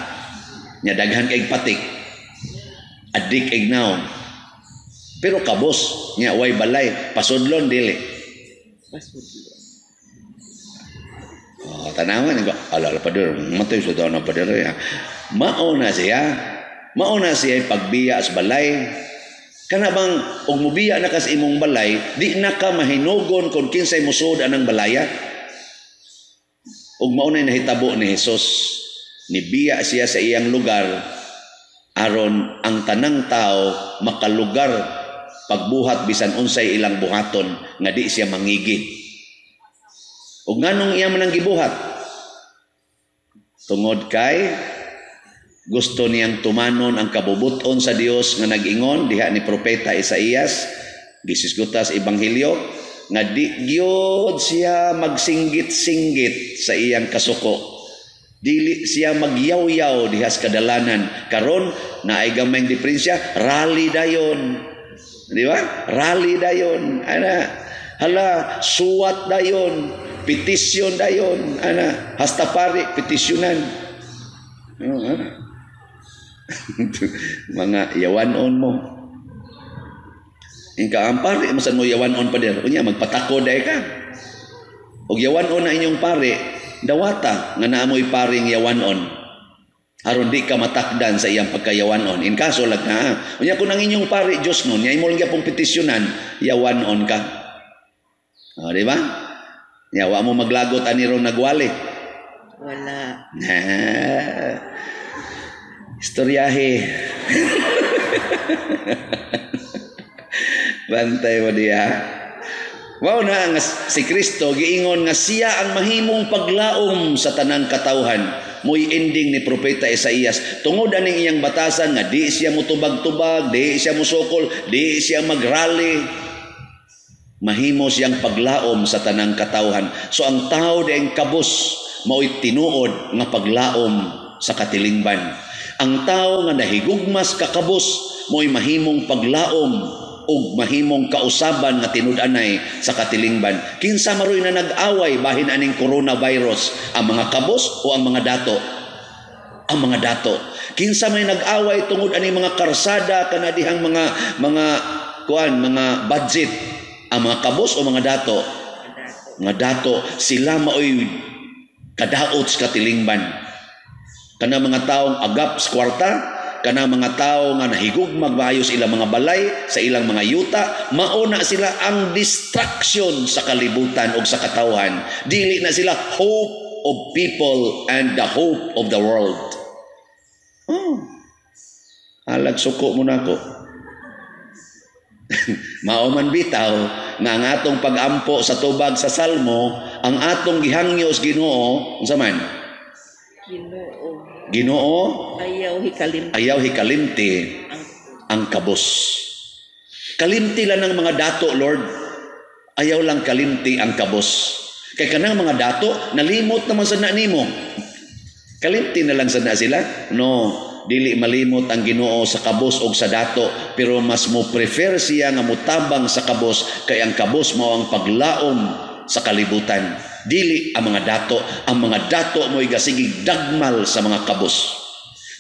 Nya daghan kay patik. Adik kay naong. Pero kabos, nya way balay, pasudlon, dili? Pasudlon. Oh, tanawan ko, ala ala pader, matay sa daw na pader ya. Mao na siya. Mao na siya pagbiya sa balay. Kana bang og mubiya na ka sa imong balay, di na ka mahinugon kung kinsay musod anang balaya? Ug mao na nahitabo ni Jesus. Nibiya siya sa iyang lugar aron ang tanang tao makalugar pagbuhat bisan unsay ilang buhaton nga di siya mangigi. Ug nganong iya man ang gibuhat? Tungod kay gusto niyang tumanon ang kabubuton sa Dios nga nag-ingon diha ni propeta Isaías, gisisguta sa ebanghelyo, nga di gyud siya magsinggit-singgit sa iyang kasuko. Dili siya magyaw-yaw diha sa kadalanan. Karon naay gamayng diferensya, rally dayon. Di ba? Rally dayon. Ana, hala, suwat dayon, petisyon dayon, ana, hasta pari petisyonan. Oh, ana. Mga yawanon mo. Ingka ang pari, masan mo yawanon pa der. Unya magpatako day ka. Og yawanon na inyong pari, dawata nga naamoy paring yawanon. Aron di ka matakdan sa iyang pagkayawanon. In kaso lag na. Unya kung ang inyong pari Diyos nun, nya imo lang gyapong petisyonan, yawanon ka. O, di ba? Nya wa mo maglagot ani ron nagwali. Wala. Istoryahe. Bantay mo diya. Mao na nga si Kristo giingon nga siya ang mahimong paglaom sa tanang katawhan. Mo'y ending ni propeta Isaías. Tungod aning iyang batasan nga di siya mutubag-tubag, di siya musukol, di siya magrally. Mahimo siyang paglaom sa tanang katawhan. So ang tao dieng kabos mao'y tinuod nga paglaom sa katilingban. Ang tao nga nahigugmas kakabos mo'y mahimong paglaom ug mahimong kausaban nga tinud-anay sa katilingban. Kinsa maroy na nag-away bahin aning coronavirus, ang mga kabos o ang mga dato? Ang mga dato. Kinsa may nag-away tungod aning mga karsada kanadihang mga kuan, mga budget, ang mga kabos o mga dato? Mga dato, sila maoy kadaot sa katilingban. Kana mga taong agap sa kwarta, kana mga tao nga nahigugmag maayos ilang mga balay sa ilang mga yuta, mauna sila ang distraction sa kalibutan o sa katawhan. Dili na sila hope of people and the hope of the world. Oh. Alag suko mo na ako. Mao man bitaw nga ang atong pag-ampo sa tubag sa Salmo, ang atong gihangyo sa Ginoo, unsa man? Ginoo. Ginoo, ayaw hikalimti. Ayaw hikalimti ang kabos. Kalimti lang ng mga dato, Lord. Ayaw lang kalimti ang kabos. Kay kanang mga dato, nalimot naman sa na nimo. Kalimti na lang sa na sila? No, dili malimot ang Ginoo sa kabos og sa dato, pero mas mo prefer siya nga motabang sa kabos kay ang kabos mao ang paglaom sa kalibutan. Dili ang mga dato. Ang mga dato mo'y gasigig dagmal sa mga kabos.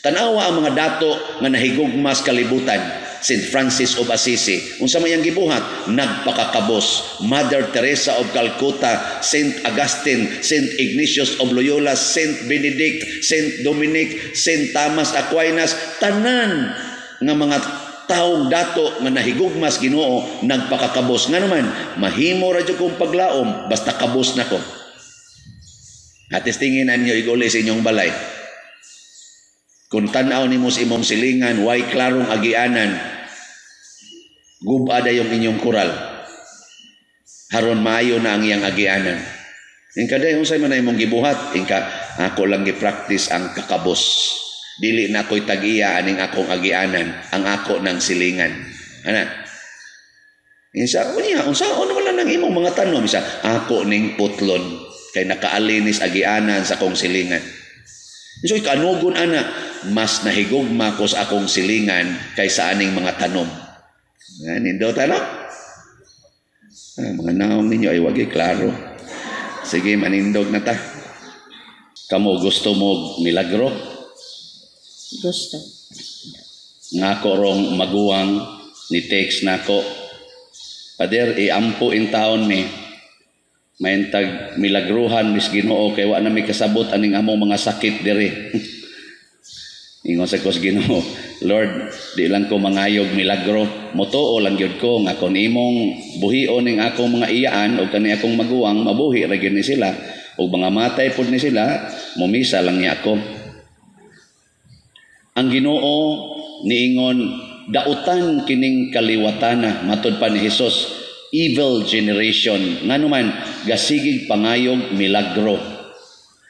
Tanawa ang mga dato nga nahigugmas kalibutan. Saint Francis of Assisi, unsa may ang gibuhat? Nagpakakabos. Mother Teresa of Calcutta, Saint Augustine, Saint Ignatius of Loyola, Saint Benedict, Saint Dominic, Saint Thomas Aquinas, tanan nga mga taong dato nga nahigugmas Ginoo nagpakakabos. Nga naman, mahimo ra jud kong paglaom basta kabos nako. Atis tingin ninyo iguli sa inyong balay. Kung tan-aw nimo sa imong silingan, way klarong agianan, guba dayong inyong kural. Haron maayo na ang iyang agianan. Ingka day, unsay man na imong gibuhat? Ingka, ako lang gi-practice ang kakabos. Dili na ako'y tag-iya aning akong agianan, ang ako ng silingan. Ana. Insa, unya, unsa, ano wala nang imong mga tanom? Isa, ako ning putlon. Kay nakaalinis agianan sa akong silingan. So ikanugon ana, mas nahigugma ko sa akong silingan kaysa aning mga tanom. Yan, nindot ano? Ah, mga naong ninyo ay wagi klaro. Sige, manindog na ta. Kamo gusto mo milagro? Gusto. Nga ko rong maguwang ni text nako. "Pader, iampo in taon mi. Maintag milagruhan mis Ginoo kay wa na mi kasabot aning among mga sakit diri." Ingon sa ko sa Ginoo, "Lord, di lang ko mangayog milagro. Motuo lang gyud ko nga kon imong buhion ning akong mga iyaan o kani akong maguwang, mabuhi ra gyud ni sila. Ug mga matay pud ni sila, mumisa lang niya ako." Ang Ginoo niingon, dautan kining kaliwatana, matod pa ni Jesus, evil generation. Ngano man gasigig pangayog milagro.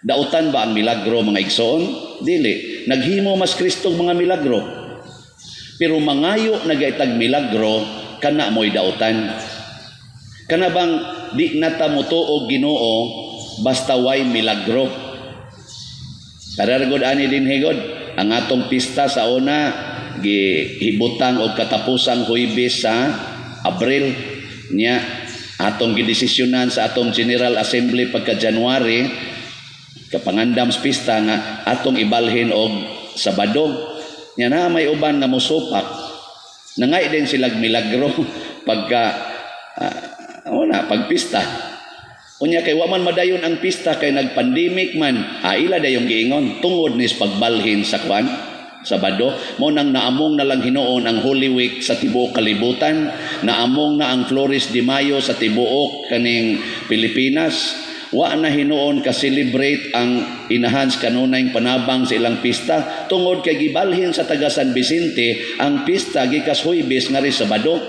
Dautan ba ang milagro, mga igsoon? Dili. Naghimo mas Kristo mga milagro. Pero mangayo nagaitag milagro, kana mo'y dautan. Kana bang di nata motuo Ginoo basta way milagro? Karargod ani din higod ang atong pista sa una gihibutang og katapusang Huwebes sa Abril. Nya atong gidesisyonan sa atong General Assembly pagka January kapangandam sa pista nga atong ibalhin og Sabado. Nya na may uban nga mosupak, nangay din silag milagro pagka una pagpista. Unya kay wa man madayon ang pista kay nagpandemic man, ila dayong giingon tungod nis pagbalhin sa kwan Sabado. Mo nang naamong na lang hinuon ang Holy Week sa tibuok kalibutan, naamong na ang Flores de Mayo sa tibuok kaning Pilipinas. Wa na hinuon ka celebrate ang inahan sa kanunayng panabang sa ilang pista tungod kay gibalhin sa taga San Vicente ang pista gikas Huwebes nga rin Sabado.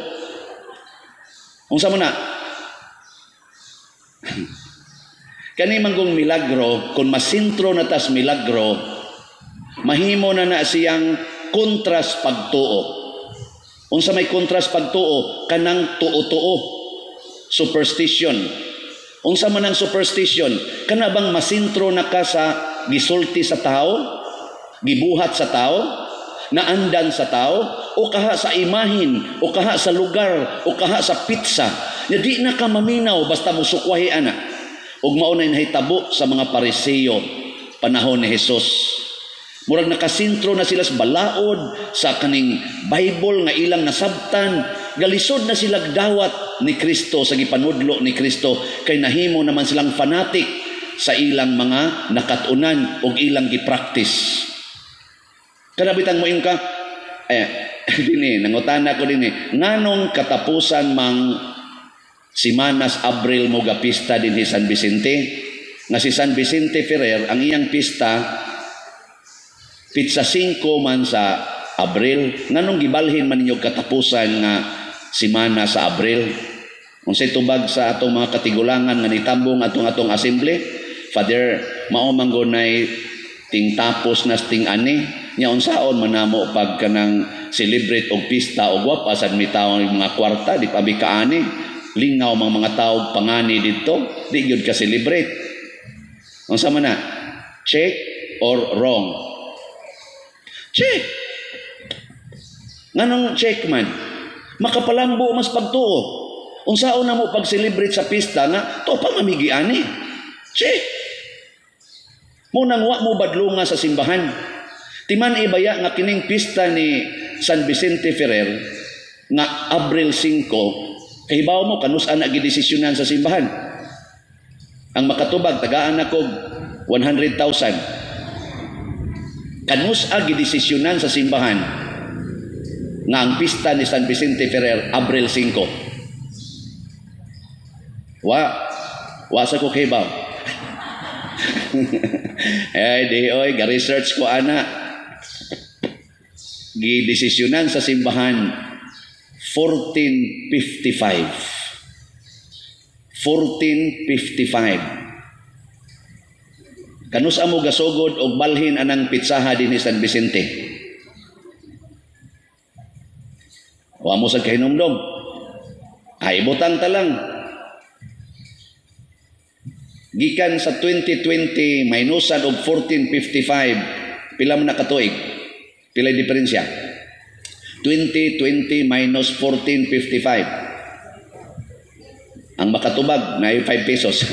Unsa man na? Kani manggong milagro, kung masintro na tas milagro, mahimo na na siyang kontras pagtuo. Unsa may kontras pagtuo? Kanang tuo-tuo. Superstition. Unsa man ang superstition? Kana bang masintro na ka sa gisulti sa tao? Gibuhat sa tao? Naandan sa tao? O kaha sa imahin? O kaha sa lugar? O kaha sa pizza? Nya di na ka maminaw basta musukwahi ana. Ug mao na nahitabo sa mga Pariseo panahon ni Jesus. Murag nakasintro na sila sa balaod sa kaning Bible nga ilang nasabtan. Galisod na sila dawat ni Kristo sa gipanudlo ni Kristo kay nahimo naman silang fanatic sa ilang mga nakatunan og ilang gipractice. Kada bitang moingon ka, dinhi, nangutana ko dinhi, nganong katapusan mang Simanas Abril mo gapista dinhi San Vicente? Nga si San Vicente Ferrer, ang iyang pista pitsa 5 man sa Abril. Nganong gibalhin man ninyo katapusan nga simana sa Abril? Unsay tubag sa atong mga katigulangan nga nitambong atong assembly? "Father, mao man gunay ting tapos na ting ani nya, unsaon man namo pag kanang celebrate og pista og wa pa sad mi tawo mga kwarta, di pa mi kaani, lingaw mga tawo pangani didto, di gyud ka celebrate." Unsa man na? Check or wrong? Check. Nganong check man? Makapalambo mas pagtuo. Unsaon na mo pag-celebrate sa pista nga to pa mamigi ani? Check. Mo nang wa mo badlunga sa simbahan. Timan ibaya nga kining pista ni San Vicente Ferrer nga Abril 5, kahibaw mo kanus-a na gidesisyonan sa simbahan? Ang makatubag tagaan ako 100,000. Kanus-a gidesisyonan sa simbahan nga ang pista ni San Vicente Ferrer Abril 5? Wa sa ko kahibaw. Eh di oy, ga-research ko ana. Gidesisyonan sa simbahan 1455. 1455. Kanus-a mo gasugod og balhin anang pitsaha dinhi San Vicente? Wa mo sa kahinumdom. Ay butang ta lang. Gikan sa 2020 minusan og 1455, pila man na katuig? Pila diferensya? 2020 minus 1455. Ang makatubag na 5 pesos.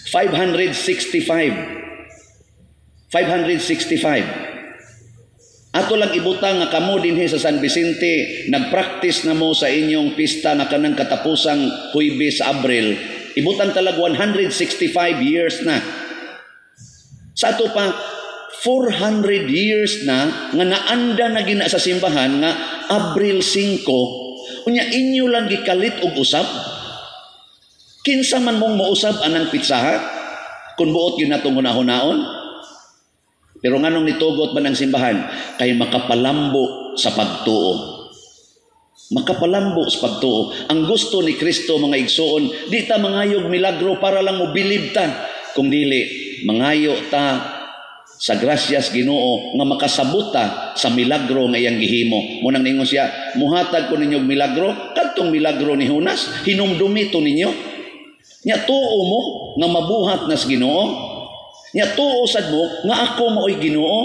565. 565. Ato lang ibutang nga kamo dinhi sa San Vicente nagpractice na mo sa inyong pista nga kanang katapusang Huybes sa Abril. Ibutang talag 165 years na. Sa ato pa 400 years na nga naanda na gina sa simbahan nga Abril 5, unya inyo lang gikalit og usab. Kinsa man mong mousab anang pitsaha kung buot yun natong hunahunahon? Pero nganong nitugot man ang simbahan? Kay makapalambo sa pagtuo. Makapalambo sa pagtuo. Ang gusto ni Kristo, mga igsoon, di ta mangayog milagro para lang mobilib ta. Kung dili, mangayo ta sa grasyas Ginoo nga makasabot ta sa milagro nga iyang gihimo. Munang ningon siya, "Muhatag ko ninyo milagro, kadtong milagro ni Jonas, hinumdumi to ninyo." Nya tuo mo nga mabuhat nas Ginoo. Nya tuo sad mo nga ako maoy Ginoo.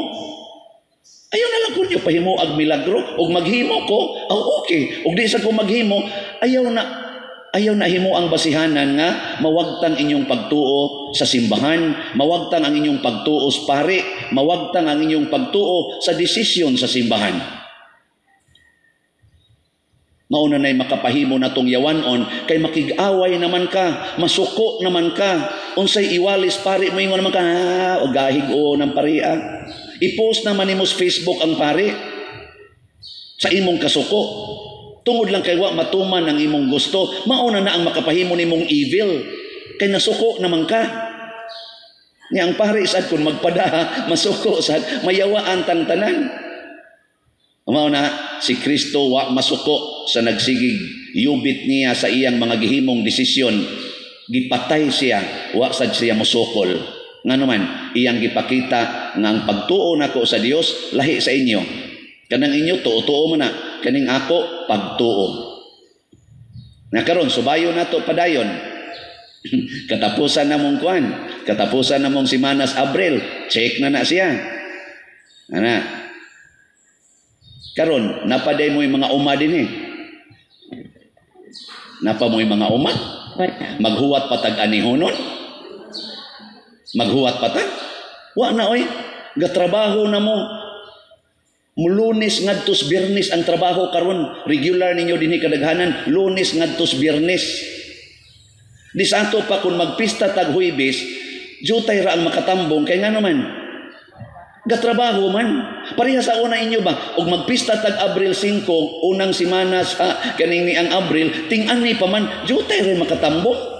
Ayaw na lang ko niyo pahimo ag milagro ug maghimo ko, aw okay. Ug di sa ko maghimo, ayaw na himo ang basihanan nga mawagtang inyong pagtuo sa simbahan, mawagtang ang inyong pagtuo sa pare, mawagtang ang inyong pagtuo sa desisyon sa simbahan. Mauna na'y makapahimo na tong yawanon, kay makig-away naman ka, masuko naman ka, unsay iwalis pare mo, ingon naman ka, ah, o gahig o ng pare ah. I-post naman nimo sa Facebook ang pare sa imong kasuko. Tungod lang kay wa matuman ang imong gusto, mauna na ang makapahimo nimong evil. Kay nasuko naman ka. Nya ang pare sad kung magpada, masuko sad, mayawaan tang tanan. Mao na si Kristo wa masuko sa nagsigig yubit niya sa iyang mga gihimong desisyon. Gipatay siya, wa sad siya mosukol. Ngano man, iyang gipakita nga ang pagtuo nako sa Dios lahi sa inyo. Kanang inyo tuo-tuo man na, kaning ako pagtuo. Na karon subayo nato padayon. Katapusan na mong kuan, katapusan na mong simanas Abril, check na na siya. Ana. Karon napaday mo yung mga uma din eh. Napa mo yung mga uma? Maghuwat patag anihonon? Maghuwat patag? Wa na oy. Gatrabaho na mo. Mulunes ngadtos Biyernes ang trabaho karon. Regular ninyo dinhi kadaghanan, Lunes ngadtos Biyernes. Di sa ato pa kung magpista tag Huwebes, jutay ra ang makatambong kay ngano man? Gatrabaho man. Pareha sa una inyo ba? Og magpista tag Abril 5, unang simana sa kaning ni ang Abril, ting-ani pa man, jutay ra makatambong.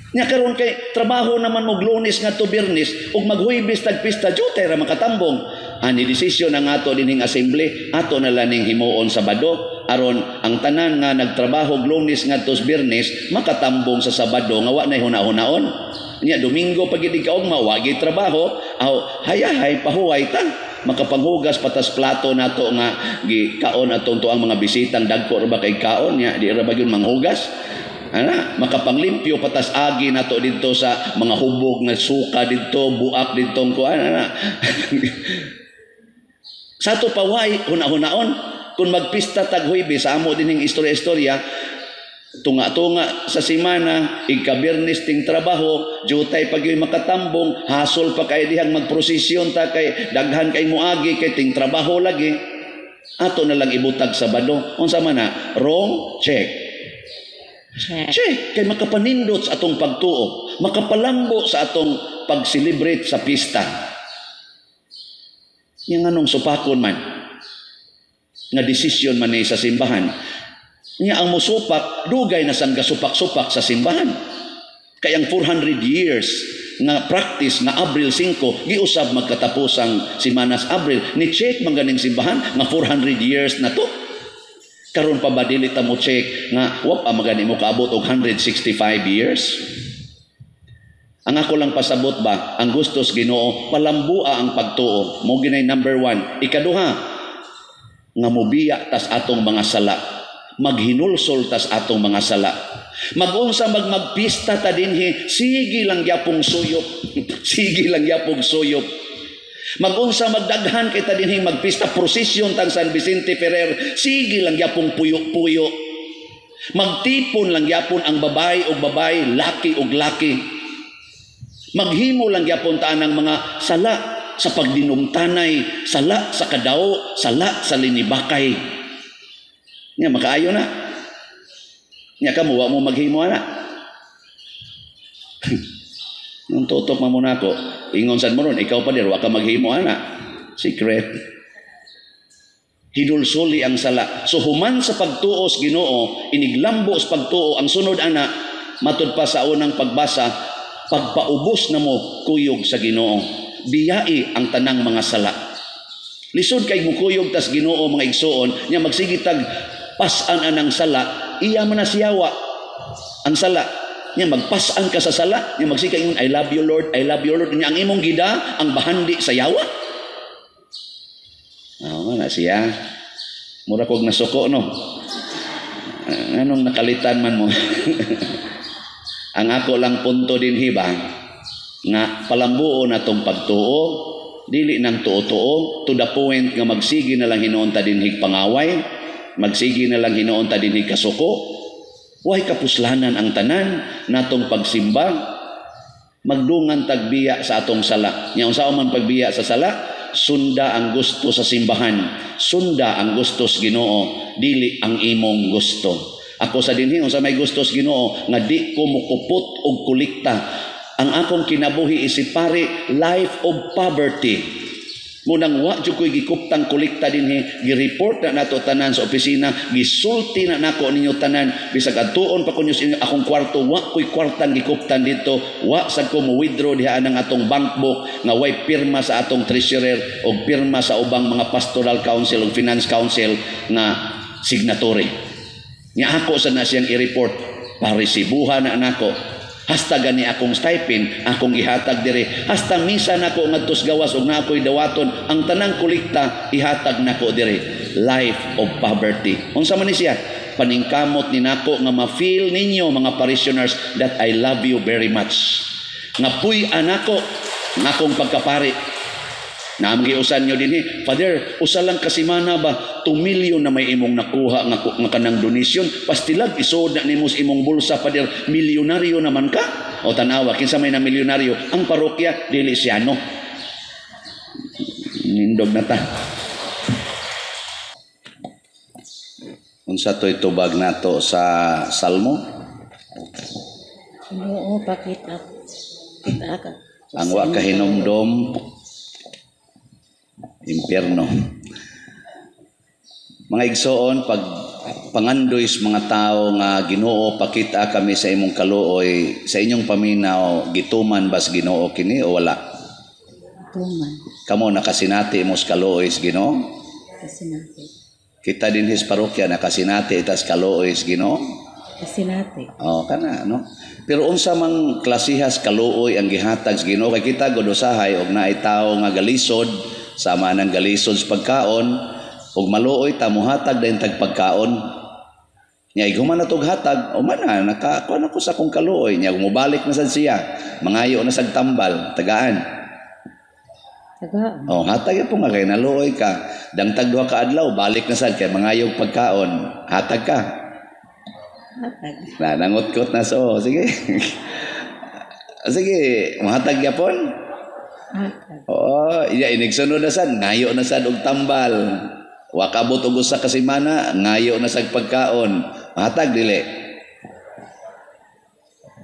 Nya karon kay trabaho naman mo Lunes ngadto Biyernes ug maghuybes tag pista, jutay ra makatambong. Ani desisyon ang ato dinhing assembly, ato na lang ning himuon Sabado aron ang tanan nga nagtrabaho Lunes ngadto Biyernes makatambong sa Sabado nga wa nay huna-hunaon. Nya Domingo pag gid ka ugma wa gid trabaho, aw hayahay pahuway ta, makapanghugas patas plato nato nga gikaon atong tuang mga bisitang dagko ra ba kay kaon, nya di ra ba gyud manghugas. Ana, makapanglimpyo patas agi nato didto sa mga hubog nga suka didto, buak didto kuan ana. Sa ato pa way huna-hunaon kung magpista tag Huwebes sa amo dinhing istorya-istorya, tunga-tunga sa simana, igka-Biyernes ting trabaho, jutay pag yo'y makatambong, hasol pa kay dihang magprosesyon ta kay daghan kay moagi kay ting trabaho lagi. Ato na lang ibutag Sabado. Unsa man na? Wrong check. Check. Check kay makapanindot sa atong pagtuo, makapalambo sa atong pag-celebrate sa pista. Yang anong supakon man nga desisyon man ni sa simbahan. Nya ang musupak dugay na sang gasupak-supak sa simbahan. Kay ang 400 years nga practice nga Abril 5 giusab magkatapusang simanas Abril, ni check man ganing simbahan nga 400 years na to. Karon pa ba dili ta mo check nga wa pa magani mo kaabot og 165 years? Ang ako lang pasabot ba, ang gustos Ginoo palambua ang pagtuo. Mo ginay number 1. Ikaduha, nga mobiya tas atong mga sala, maghinulsol tas atong mga sala. Magunsa magpista ta dinhi, sige lang gyapong suyop. Sige lang gyapong suyop. Magunsa magdaghan kita dinhi magpista, prosesyon tang San Vicente Ferrer, sige lang gyapong puyo-puyo. Magtipon lang gyapon ang babae og babae, laki og laki. Maghimo lang gyapon ta ng mga sala sa pagdinumtanay, sala sa kadao, sala sa linibakay. Nya makaayo na. Nya kamo wa mo maghimo ana. Nung tutok man mo nako, ingon sad mo ron, ikaw pa wa ka maghimo ana. Secret. Hinulsuli ang sala. So human sa pagtuo sa Ginoo, iniglambo sa pagtuo ang sunod ana, matud pa sa unang pagbasa, pagpaubos na mo kuyog sa Ginoo. Biyai ang tanang mga sala. Lisod kay mukuyog tas Ginoo, mga igsuon, nya magsige tag pas-an anang sala, iya man na siyawa ang sala. Nya magpas-an ka sa sala, nya magsige ingon, "I love you, Lord, I love you, Lord." Nya ang imong gida ang bahandi sa yawa. Ah, na siya. Mura kog nasuko, no. Anong nakalitan man mo? Ang ako lang punto din hiba nga palambuo na tong pagtuo, dili nang tuo-tuo to the point nga magsige na lang hinuon ta dinhig pangaway, magsige na lang hinuon ta dinhig kasuko. Way kapuslanan ang tanan natong pagsimba. Magdungan tagbiya sa atong sala. Nya unsa man pagbiya sa sala? Sunda ang gusto sa simbahan, sunda ang gusto sa Ginoo, dili ang imong gusto. Ako sa dinhi, unsa may gusto sa Ginoo? Nga di ko mukupot og kolekta. Ang akong kinabuhi isip pari, life of poverty. Munang wa jud ko'y gikuptang kolekta dinhi, gi-report na nato tanan sa opisina, gisulti na nako ninyo tanan, bisag adtuon pa kunyo sa inyo akong kwarto, wa ko'y kwartang gikuptan dito, wa sad ko mo withdraw diha ang atong bank book nga way pirma sa atong treasurer o pirma sa ubang mga pastoral council o finance council nga signatory. Nya ako sa na siyang i-report, paresibuhan na nako. Hasta gani akong stipend, akong ihatag dire. Hasta misa nako ngadto sa gawas ug na ako'y dawaton, ang tanang kolekta ihatag nako dire. Life of poverty. Unsa man ni siya? Paningkamot ni nako nga ma-feel ninyo, mga parishioners, that I love you very much. Nga puy anako nga akong pagkapari. Naam giusan nyo din, "Father, usa lang ka semana ba, 2 million na may imong nakuha nga kanang donation, pastilag isod na nimo sa imong bulsa, Father, milyonaryo naman ka." O tanawa, kinsa may na milyonaryo? Ang parokya, dili siya, no. Nindog na ta. Unsa to'y tubag nato sa Salmo? Ginoo, pakita kita ka. Ang wa kahinumdom, impyerno. Mga igsoon, pag pangandoy sa mga tao nga "Ginoo, pakita kami sa imong kaluoy," sa inyong paminaw, gituman bas Ginoo kini o wala? Tuman. Kamo, nakasinati mo sa kaluoy sa Ginoo? Kasinati. Kita din his parokya, nakasinati itas kaluoy sa Ginoo? Kasinati. Oh, kana, no. Pero unsa mang klasihas kaluoy ang gihatag sa Ginoo? Kay kita gud usahay og naay tawo nga galisod, sama nang galisod sa pagkaon, ug maluoy ta, mohatag dayon tag pagkaon. Nya ighuman na tog hatag, o man na nakakuan ako sa akong kaluoy. Nya mobalik na sad siya, mangayo na sad tambal, tagaan. Tagaan. Oh, hatag po nga kay naluoy ka. Dangtag 2 ka adlaw, balik na sad kay mangayog pagkaon, hatag ka? Hatag. Na nangutkot na, so sige. Sige, mohatag gyapon. Hatag. Oo, iya inigsunod na sad, ngayo na sad og tambal. Wa kabot og usa ka semana, ngayo na sad pagkaon. Hatag dili?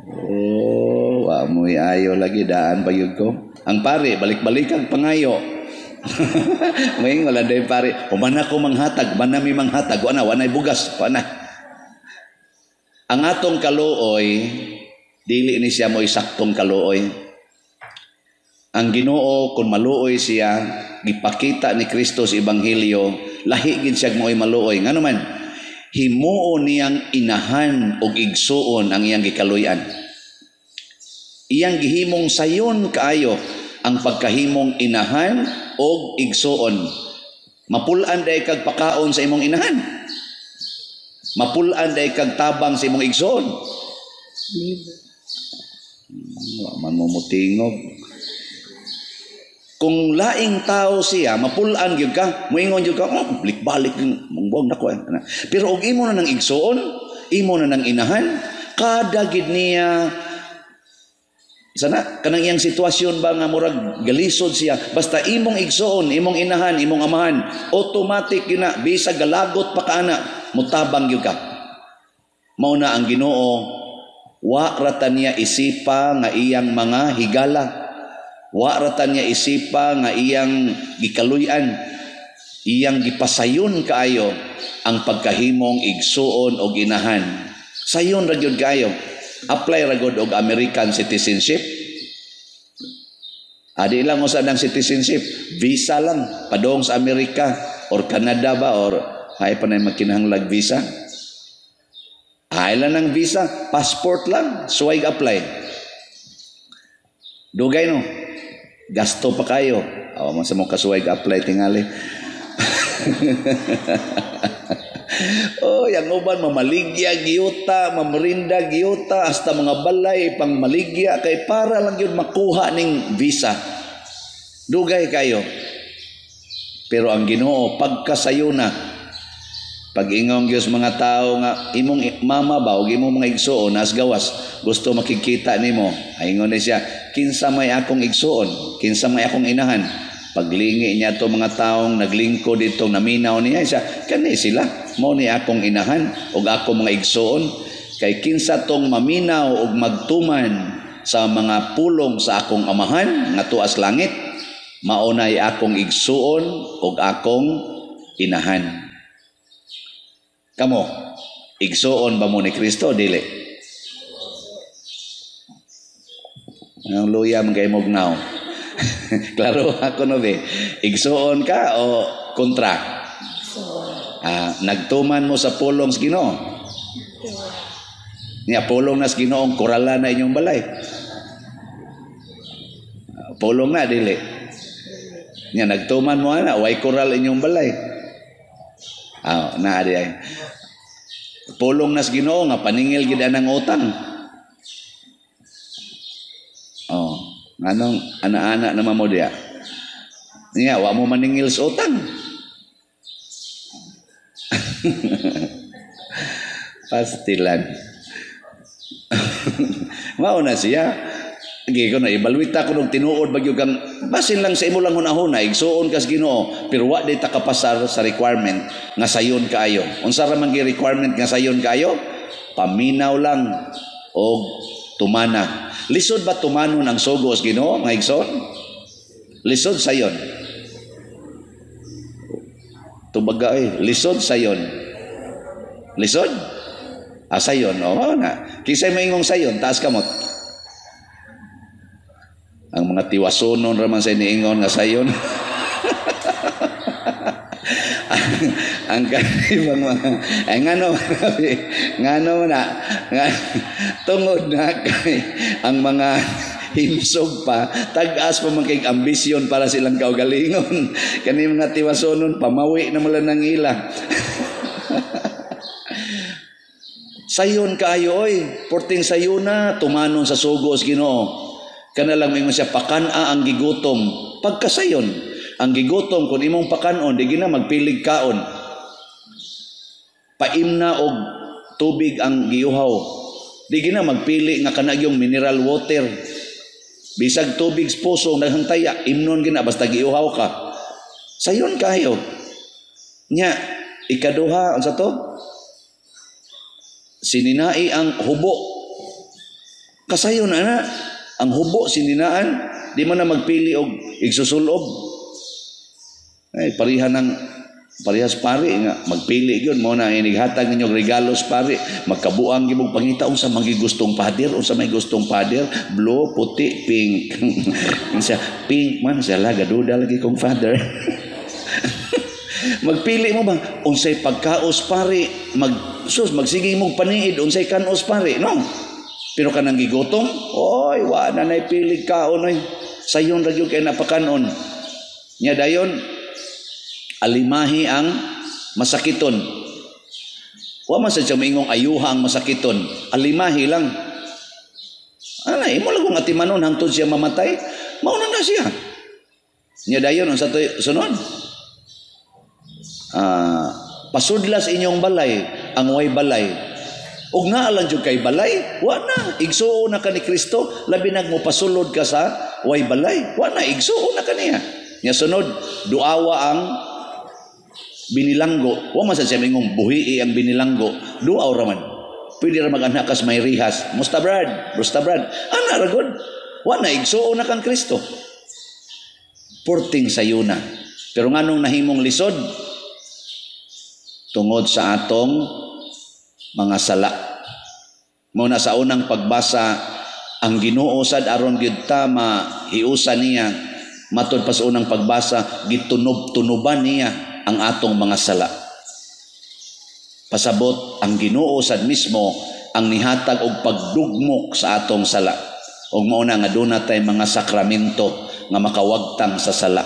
Oh, wa mo'y ayo lagi, daan pa gyud ko. Ang pare, balik-balikan pangayo. May wala day pare, human ako manghatag, man mi manghatag, wa na, wa na'y bugas, wa na. Ang atong kaluoy, dili ni siya mo'y saktong kaluoy. Ang Ginoo, kung maluoy siya, gipakita ni Kristo sa Ebanghelyo, lahi gid siya mo'y maluoy. Ngano man, himuon niyang inahan og igsuon ang iyang gikaluy-an. Iyang gihimong sayon kaayo ang pagkahimong inahan og igsuon. Mapul-an day kag pakaon sa imong inahan. Mapul-an day kag tabang sa imong igsuon. Dili. Wa man mo mutingog. Kung laing tao siya, mapulaan gyud ka, moingon gyud ka, "Oh, balik-balik mangbuang nako." Eh. Pero og imo na nang igsuon, imo na nang inahan, kada gid niya sana kanang iyang sitwasyon ba nga murag galisod siya, basta imong igsuon, imong inahan, imong amahan, automatic gyud na, bisag galagot pa ka ana, mutabang gyud ka. Mao na ang Ginoo, wa ra ta niya isipa nga iyang mga higala. Wa ra ta niya isipa nga iyang gikaluy-an, iyang gipasayon kaayo ang pagkahimong igsuon og inahan. Sayon ra gyud kaayo. Apply ra gyud og American citizenship. Adi lang usa ng citizenship, visa lang padong sa Amerika or Canada ba, or hay pa na magkinahanglag visa. Hay lang ng visa, passport lang, suway apply. Dugay no. Gasto pa kayo. Awa man sa mo kasuway apply tingali. Oh, yang uban mamaligya giyuta, mamarinda giyuta, hasta mga balay pang maligya kay para lang yun makuha ning visa. Dugay kayo. Pero ang Ginoo pagkasayo na, pag-ingong Diyos mga tao nga imong mama ba o imong mga igsuon nas gawas gusto makikita nimo, aingon ni siya, "Kinsa may akong igsuon, kinsa may akong inahan?" Paglingi niya to mga taong naglingkod ditong naminaw niya siya, "Kani sila mo ni akong inahan ug ako mga igsuon, kay kinsa tong maminaw ug magtuman sa mga pulong sa akong amahan nga tuas langit, mao nay akong igsuon ug akong inahan." Kamo, igsuon ba mo ni Kristo? Dili. Ang luya man kay mognaw. Klaro ako no be. Igsuon ka o kontra? Nagtuman mo sa pulong sa Ginoo. Nya pulong na sa Ginoong korala na inyong balay. Pulong na dili. Nya nagtuman mo ana, way koral inyong balay. Na di ay. Pulong nas Ginoo nga paningil gid anang utang. Oh, nganong ana-ana naman mo diya? Niya wa mo maningil sa utang. Pastilan. Mao na siya. Gi ko na ibalwita ko og tinuod bagyo kang basin lang sa imo lang hunahuna igsuon kas Ginoo, pero wa di ta kapasar sa requirement nga sayon kaayo. Unsa ra man gi requirement nga sayon kaayo? Paminaw lang og tumana. Lisod ba tumanon ang sugo sa Ginoo, mga igsoon? Lisod sayon. Tubaga eh, lisod sayon. Lisod? Ah, sayon. Oh, na. Kinsay maingong sayon, taas kamot. Ang mga tiwasonon raman sa iniingon nga sayon. Ang kanibang mga ay ngano ngano na nga, tungod na kay ang mga himsog pa tag-as pa man kay ambisyon para silang kaugalingon. Kani mga tiwasonon pamawi na mala nang ila. Sayon kaayo oy, porting sayon na tumanon sa sugo sa Ginoo. Kana lang maingon siya, pakan-a ang gigutom. Pagkasayon, ang gigutom kung imong pakanon, di gina magpilig kaon. Paimna og tubig ang giuhaw. Di gina magpili nga kanagyong mineral water. Bisag tubig sa puso daghang taya, imnon gina basta giuhaw ka. Sayon kayo. Nya ikaduha unsa to? Sininai ang hubo. Kasayon ana. Ang hubo sininaan, di man na magpili og igsusulob. Ay pareha ng parehas pari nga magpili gyud mo na inighatag ninyo og regalos pari, magkabuang gyud mong pangita unsa magigustong pader, unsa may gustong pader, blue, puti, pink. Siya pink man siya laga duda lagi kong father. Magpili mo ba unsay pagkaos pari, mag sus magsige mong paniid unsay kanos pari, no? Pero kanang gigutom, oy, wa na nay pilig kaon oy. Sayon ra gyud kay napakanon. Nya dayon alimahi ang masakiton. Wa man sa siya maingong ayuha ang masakiton. Alimahi lang. Ana, imo lang kung atimanon hangtod siya mamatay, mauna na siya. Nya dayon unsa toy sunod? Pasudla sa inyong balay ang way balay. Og naa lang jud kay balay, wa na igsuon na ka ni Kristo, labi nag mo pasulod ka sa way balay, wa na igsuon na kaniya. Nya sunod, duawa ang binilanggo. Wa man sad siya mingong buhii ang binilanggo, duaw ra man. Pwede ra mag-anak kas may rihas. Musta brad? Musta brad? Ana ra gud. Wa na igsuon na kang Kristo. Porting sayuna. Pero nganong nahimong lisod? Tungod sa atong mga sala. Mao na sa unang pagbasa, ang Ginoo sad aron gyud ta mahiusa niya, matod pa sa unang pagbasa, gitunob-tunuban niya ang atong mga sala. Pasabot ang Ginoo sad mismo ang nihatag og pagdugmok sa atong sala. Og mao na nga duna tay mga sakramento nga makawagtang sa sala.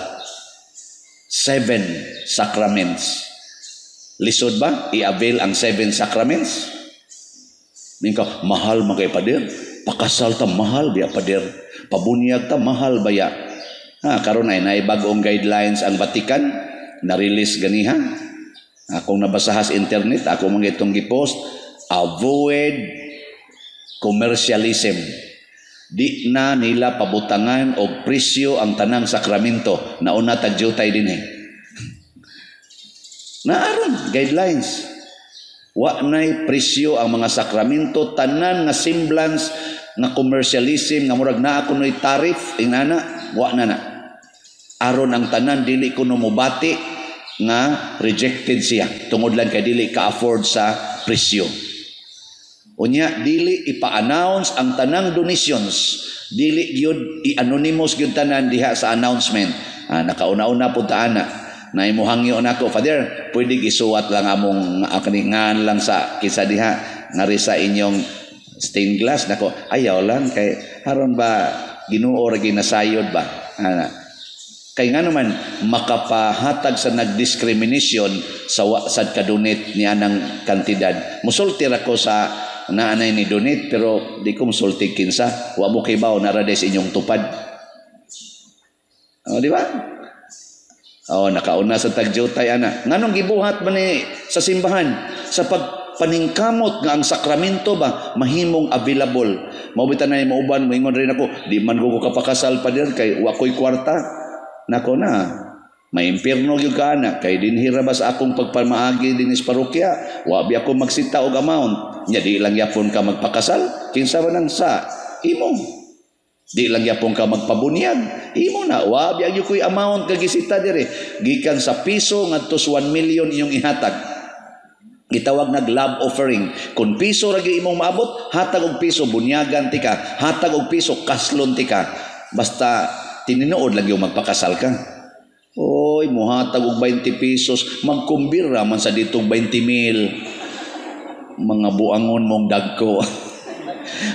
7 sacraments. Lisod ba i-avail ang 7 sacraments? Mingka, mahal man kay pader. Pakasal ta mahal biya pader. Pabunyag ta mahal baya. Ha, karon ay naay bag-ong guidelines ang Vatican, na-release ganiha. Akong nabasa sa internet, ako man itong gipost, avoid commercialism. Di na nila pabutangan og presyo ang tanang sakramento. Nauna tag jutay dinhi. Naaron guidelines. Wa nay presyo ang mga sakramento, tanan nga semblance nga commercialism nga murag naa kunoy tarif ingana, wa na na. Aron ang tanan dili kuno mobati nga rejected siya tungod lang kay dili ka-afford sa presyo. Unya dili ipa-announce ang tanang donations, dili gyud i-anonymous gyud tanan diha sa announcement. Nakauna-una pud ta ana. Naimuhangyo nako, Father, pwede isuwat lang among kaningan lang sa kisa diha ngari sa inyong stained glass nako. Ayaw lang kay aron ba Ginoo ra ginasayod ba. Ana. Kay nga naman makapahatag sa nagdiscrimination sa wa sad kadonate niya ng kantidad. Musulti ra ko sa naanay ni donate pero di ko musulti kinsa, wa mo kibaw nara sa inyong tupad. Oh, di ba? Oh, nakauna sa tagjutay ana. Nganong gibuhat man ni sa simbahan sa pagpaningkamot nga ang sakramento ba mahimong available. Mao bitan na mauban moingon rin ako, di man ko kapakasal pa dir kay wa koy kwarta. Nako na. May impierno gyud ka ana kay dinhi ra ba sa akong pagpamaagi dinhi sa parokya, wa bi ako magsita og amount. Nya di lang yapon ka magpakasal, kinsa man ang sa imo. Di lang yapon ka magpabunyag, imo na wa bi gyud koy amount ka gisita dire. Gikan sa piso ngadto sa 1 million iyong ihatag. Gitawag nag love offering. Kung piso ra gyud imong maabot, hatag og piso bunyagan tika, hatag og piso kaslon tika. Basta tinuod lang yung magpakasal ka. Oy, muhatag og 20 pesos, magkumbira man sa ditong 20 mil. Mga buangon mong dagko.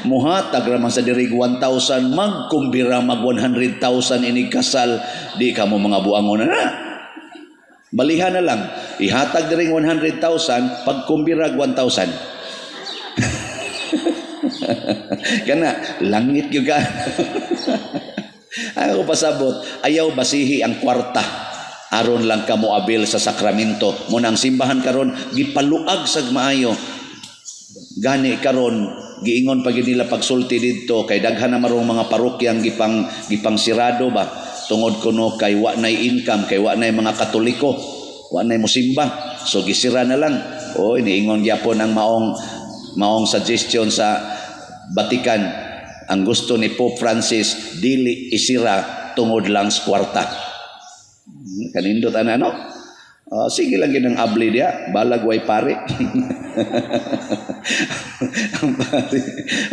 Muhatag ra man sa dirig 1,000, magkumbira mag 100,000 inig kasal, di ka mo mga buangon na. Balihan na lang, ihatag diring 100,000, pagkumbira 1,000. Kana langit gyud ka. Ako pasabot, ayaw basihi ang kwarta. Aron lang ka moabil sa sakramento. Munang simbahan karon gipaluag sag maayo. Gani karon giingon pa gyud nila pagsulti didto kay daghan na marong mga parokyang gipang sirado ba tungod kuno kay wa nay income, kay wa nay mga Katoliko, wa nay mosimba. So gisira na lang. Oy, niingon gyapon ang maong suggestion sa Vatican. Ang gusto ni Pope Francis dili isira tungod lang sa kwarta. Kanindot ana no? Sige lang ginang abli dia, balag way pare. Ang pare,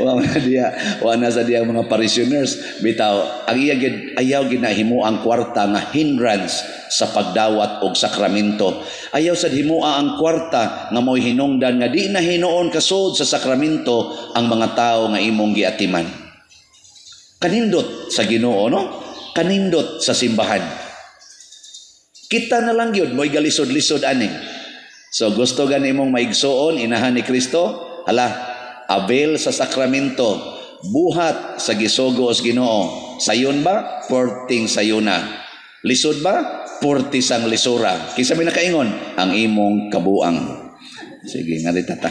wa na dia, wa na sa dia mga parishioners. Bitaw, ang iya gid ayaw ginahimo ang kwarta nga hindrance sa pagdawat og sakramento. Ayaw sad himoa ang kwarta nga mo'y hinungdan nga di na hinuon kasud sa sakramento ang mga tawo nga imong giatiman. Kanindot sa Ginoo no? Kanindot sa simbahan. Kita na lang yun, mo'y galisod-lisod ani. So gusto gani mong maigsuon, inahan ni Kristo, hala, avail sa sakramento, Buhat sa gisugo sa Ginoo. Sayon ba? Porting sayona. Lisod ba? Porti sang lisura. Kinsa may nakaingon? Ang imong kabuang. Sige, nga ta.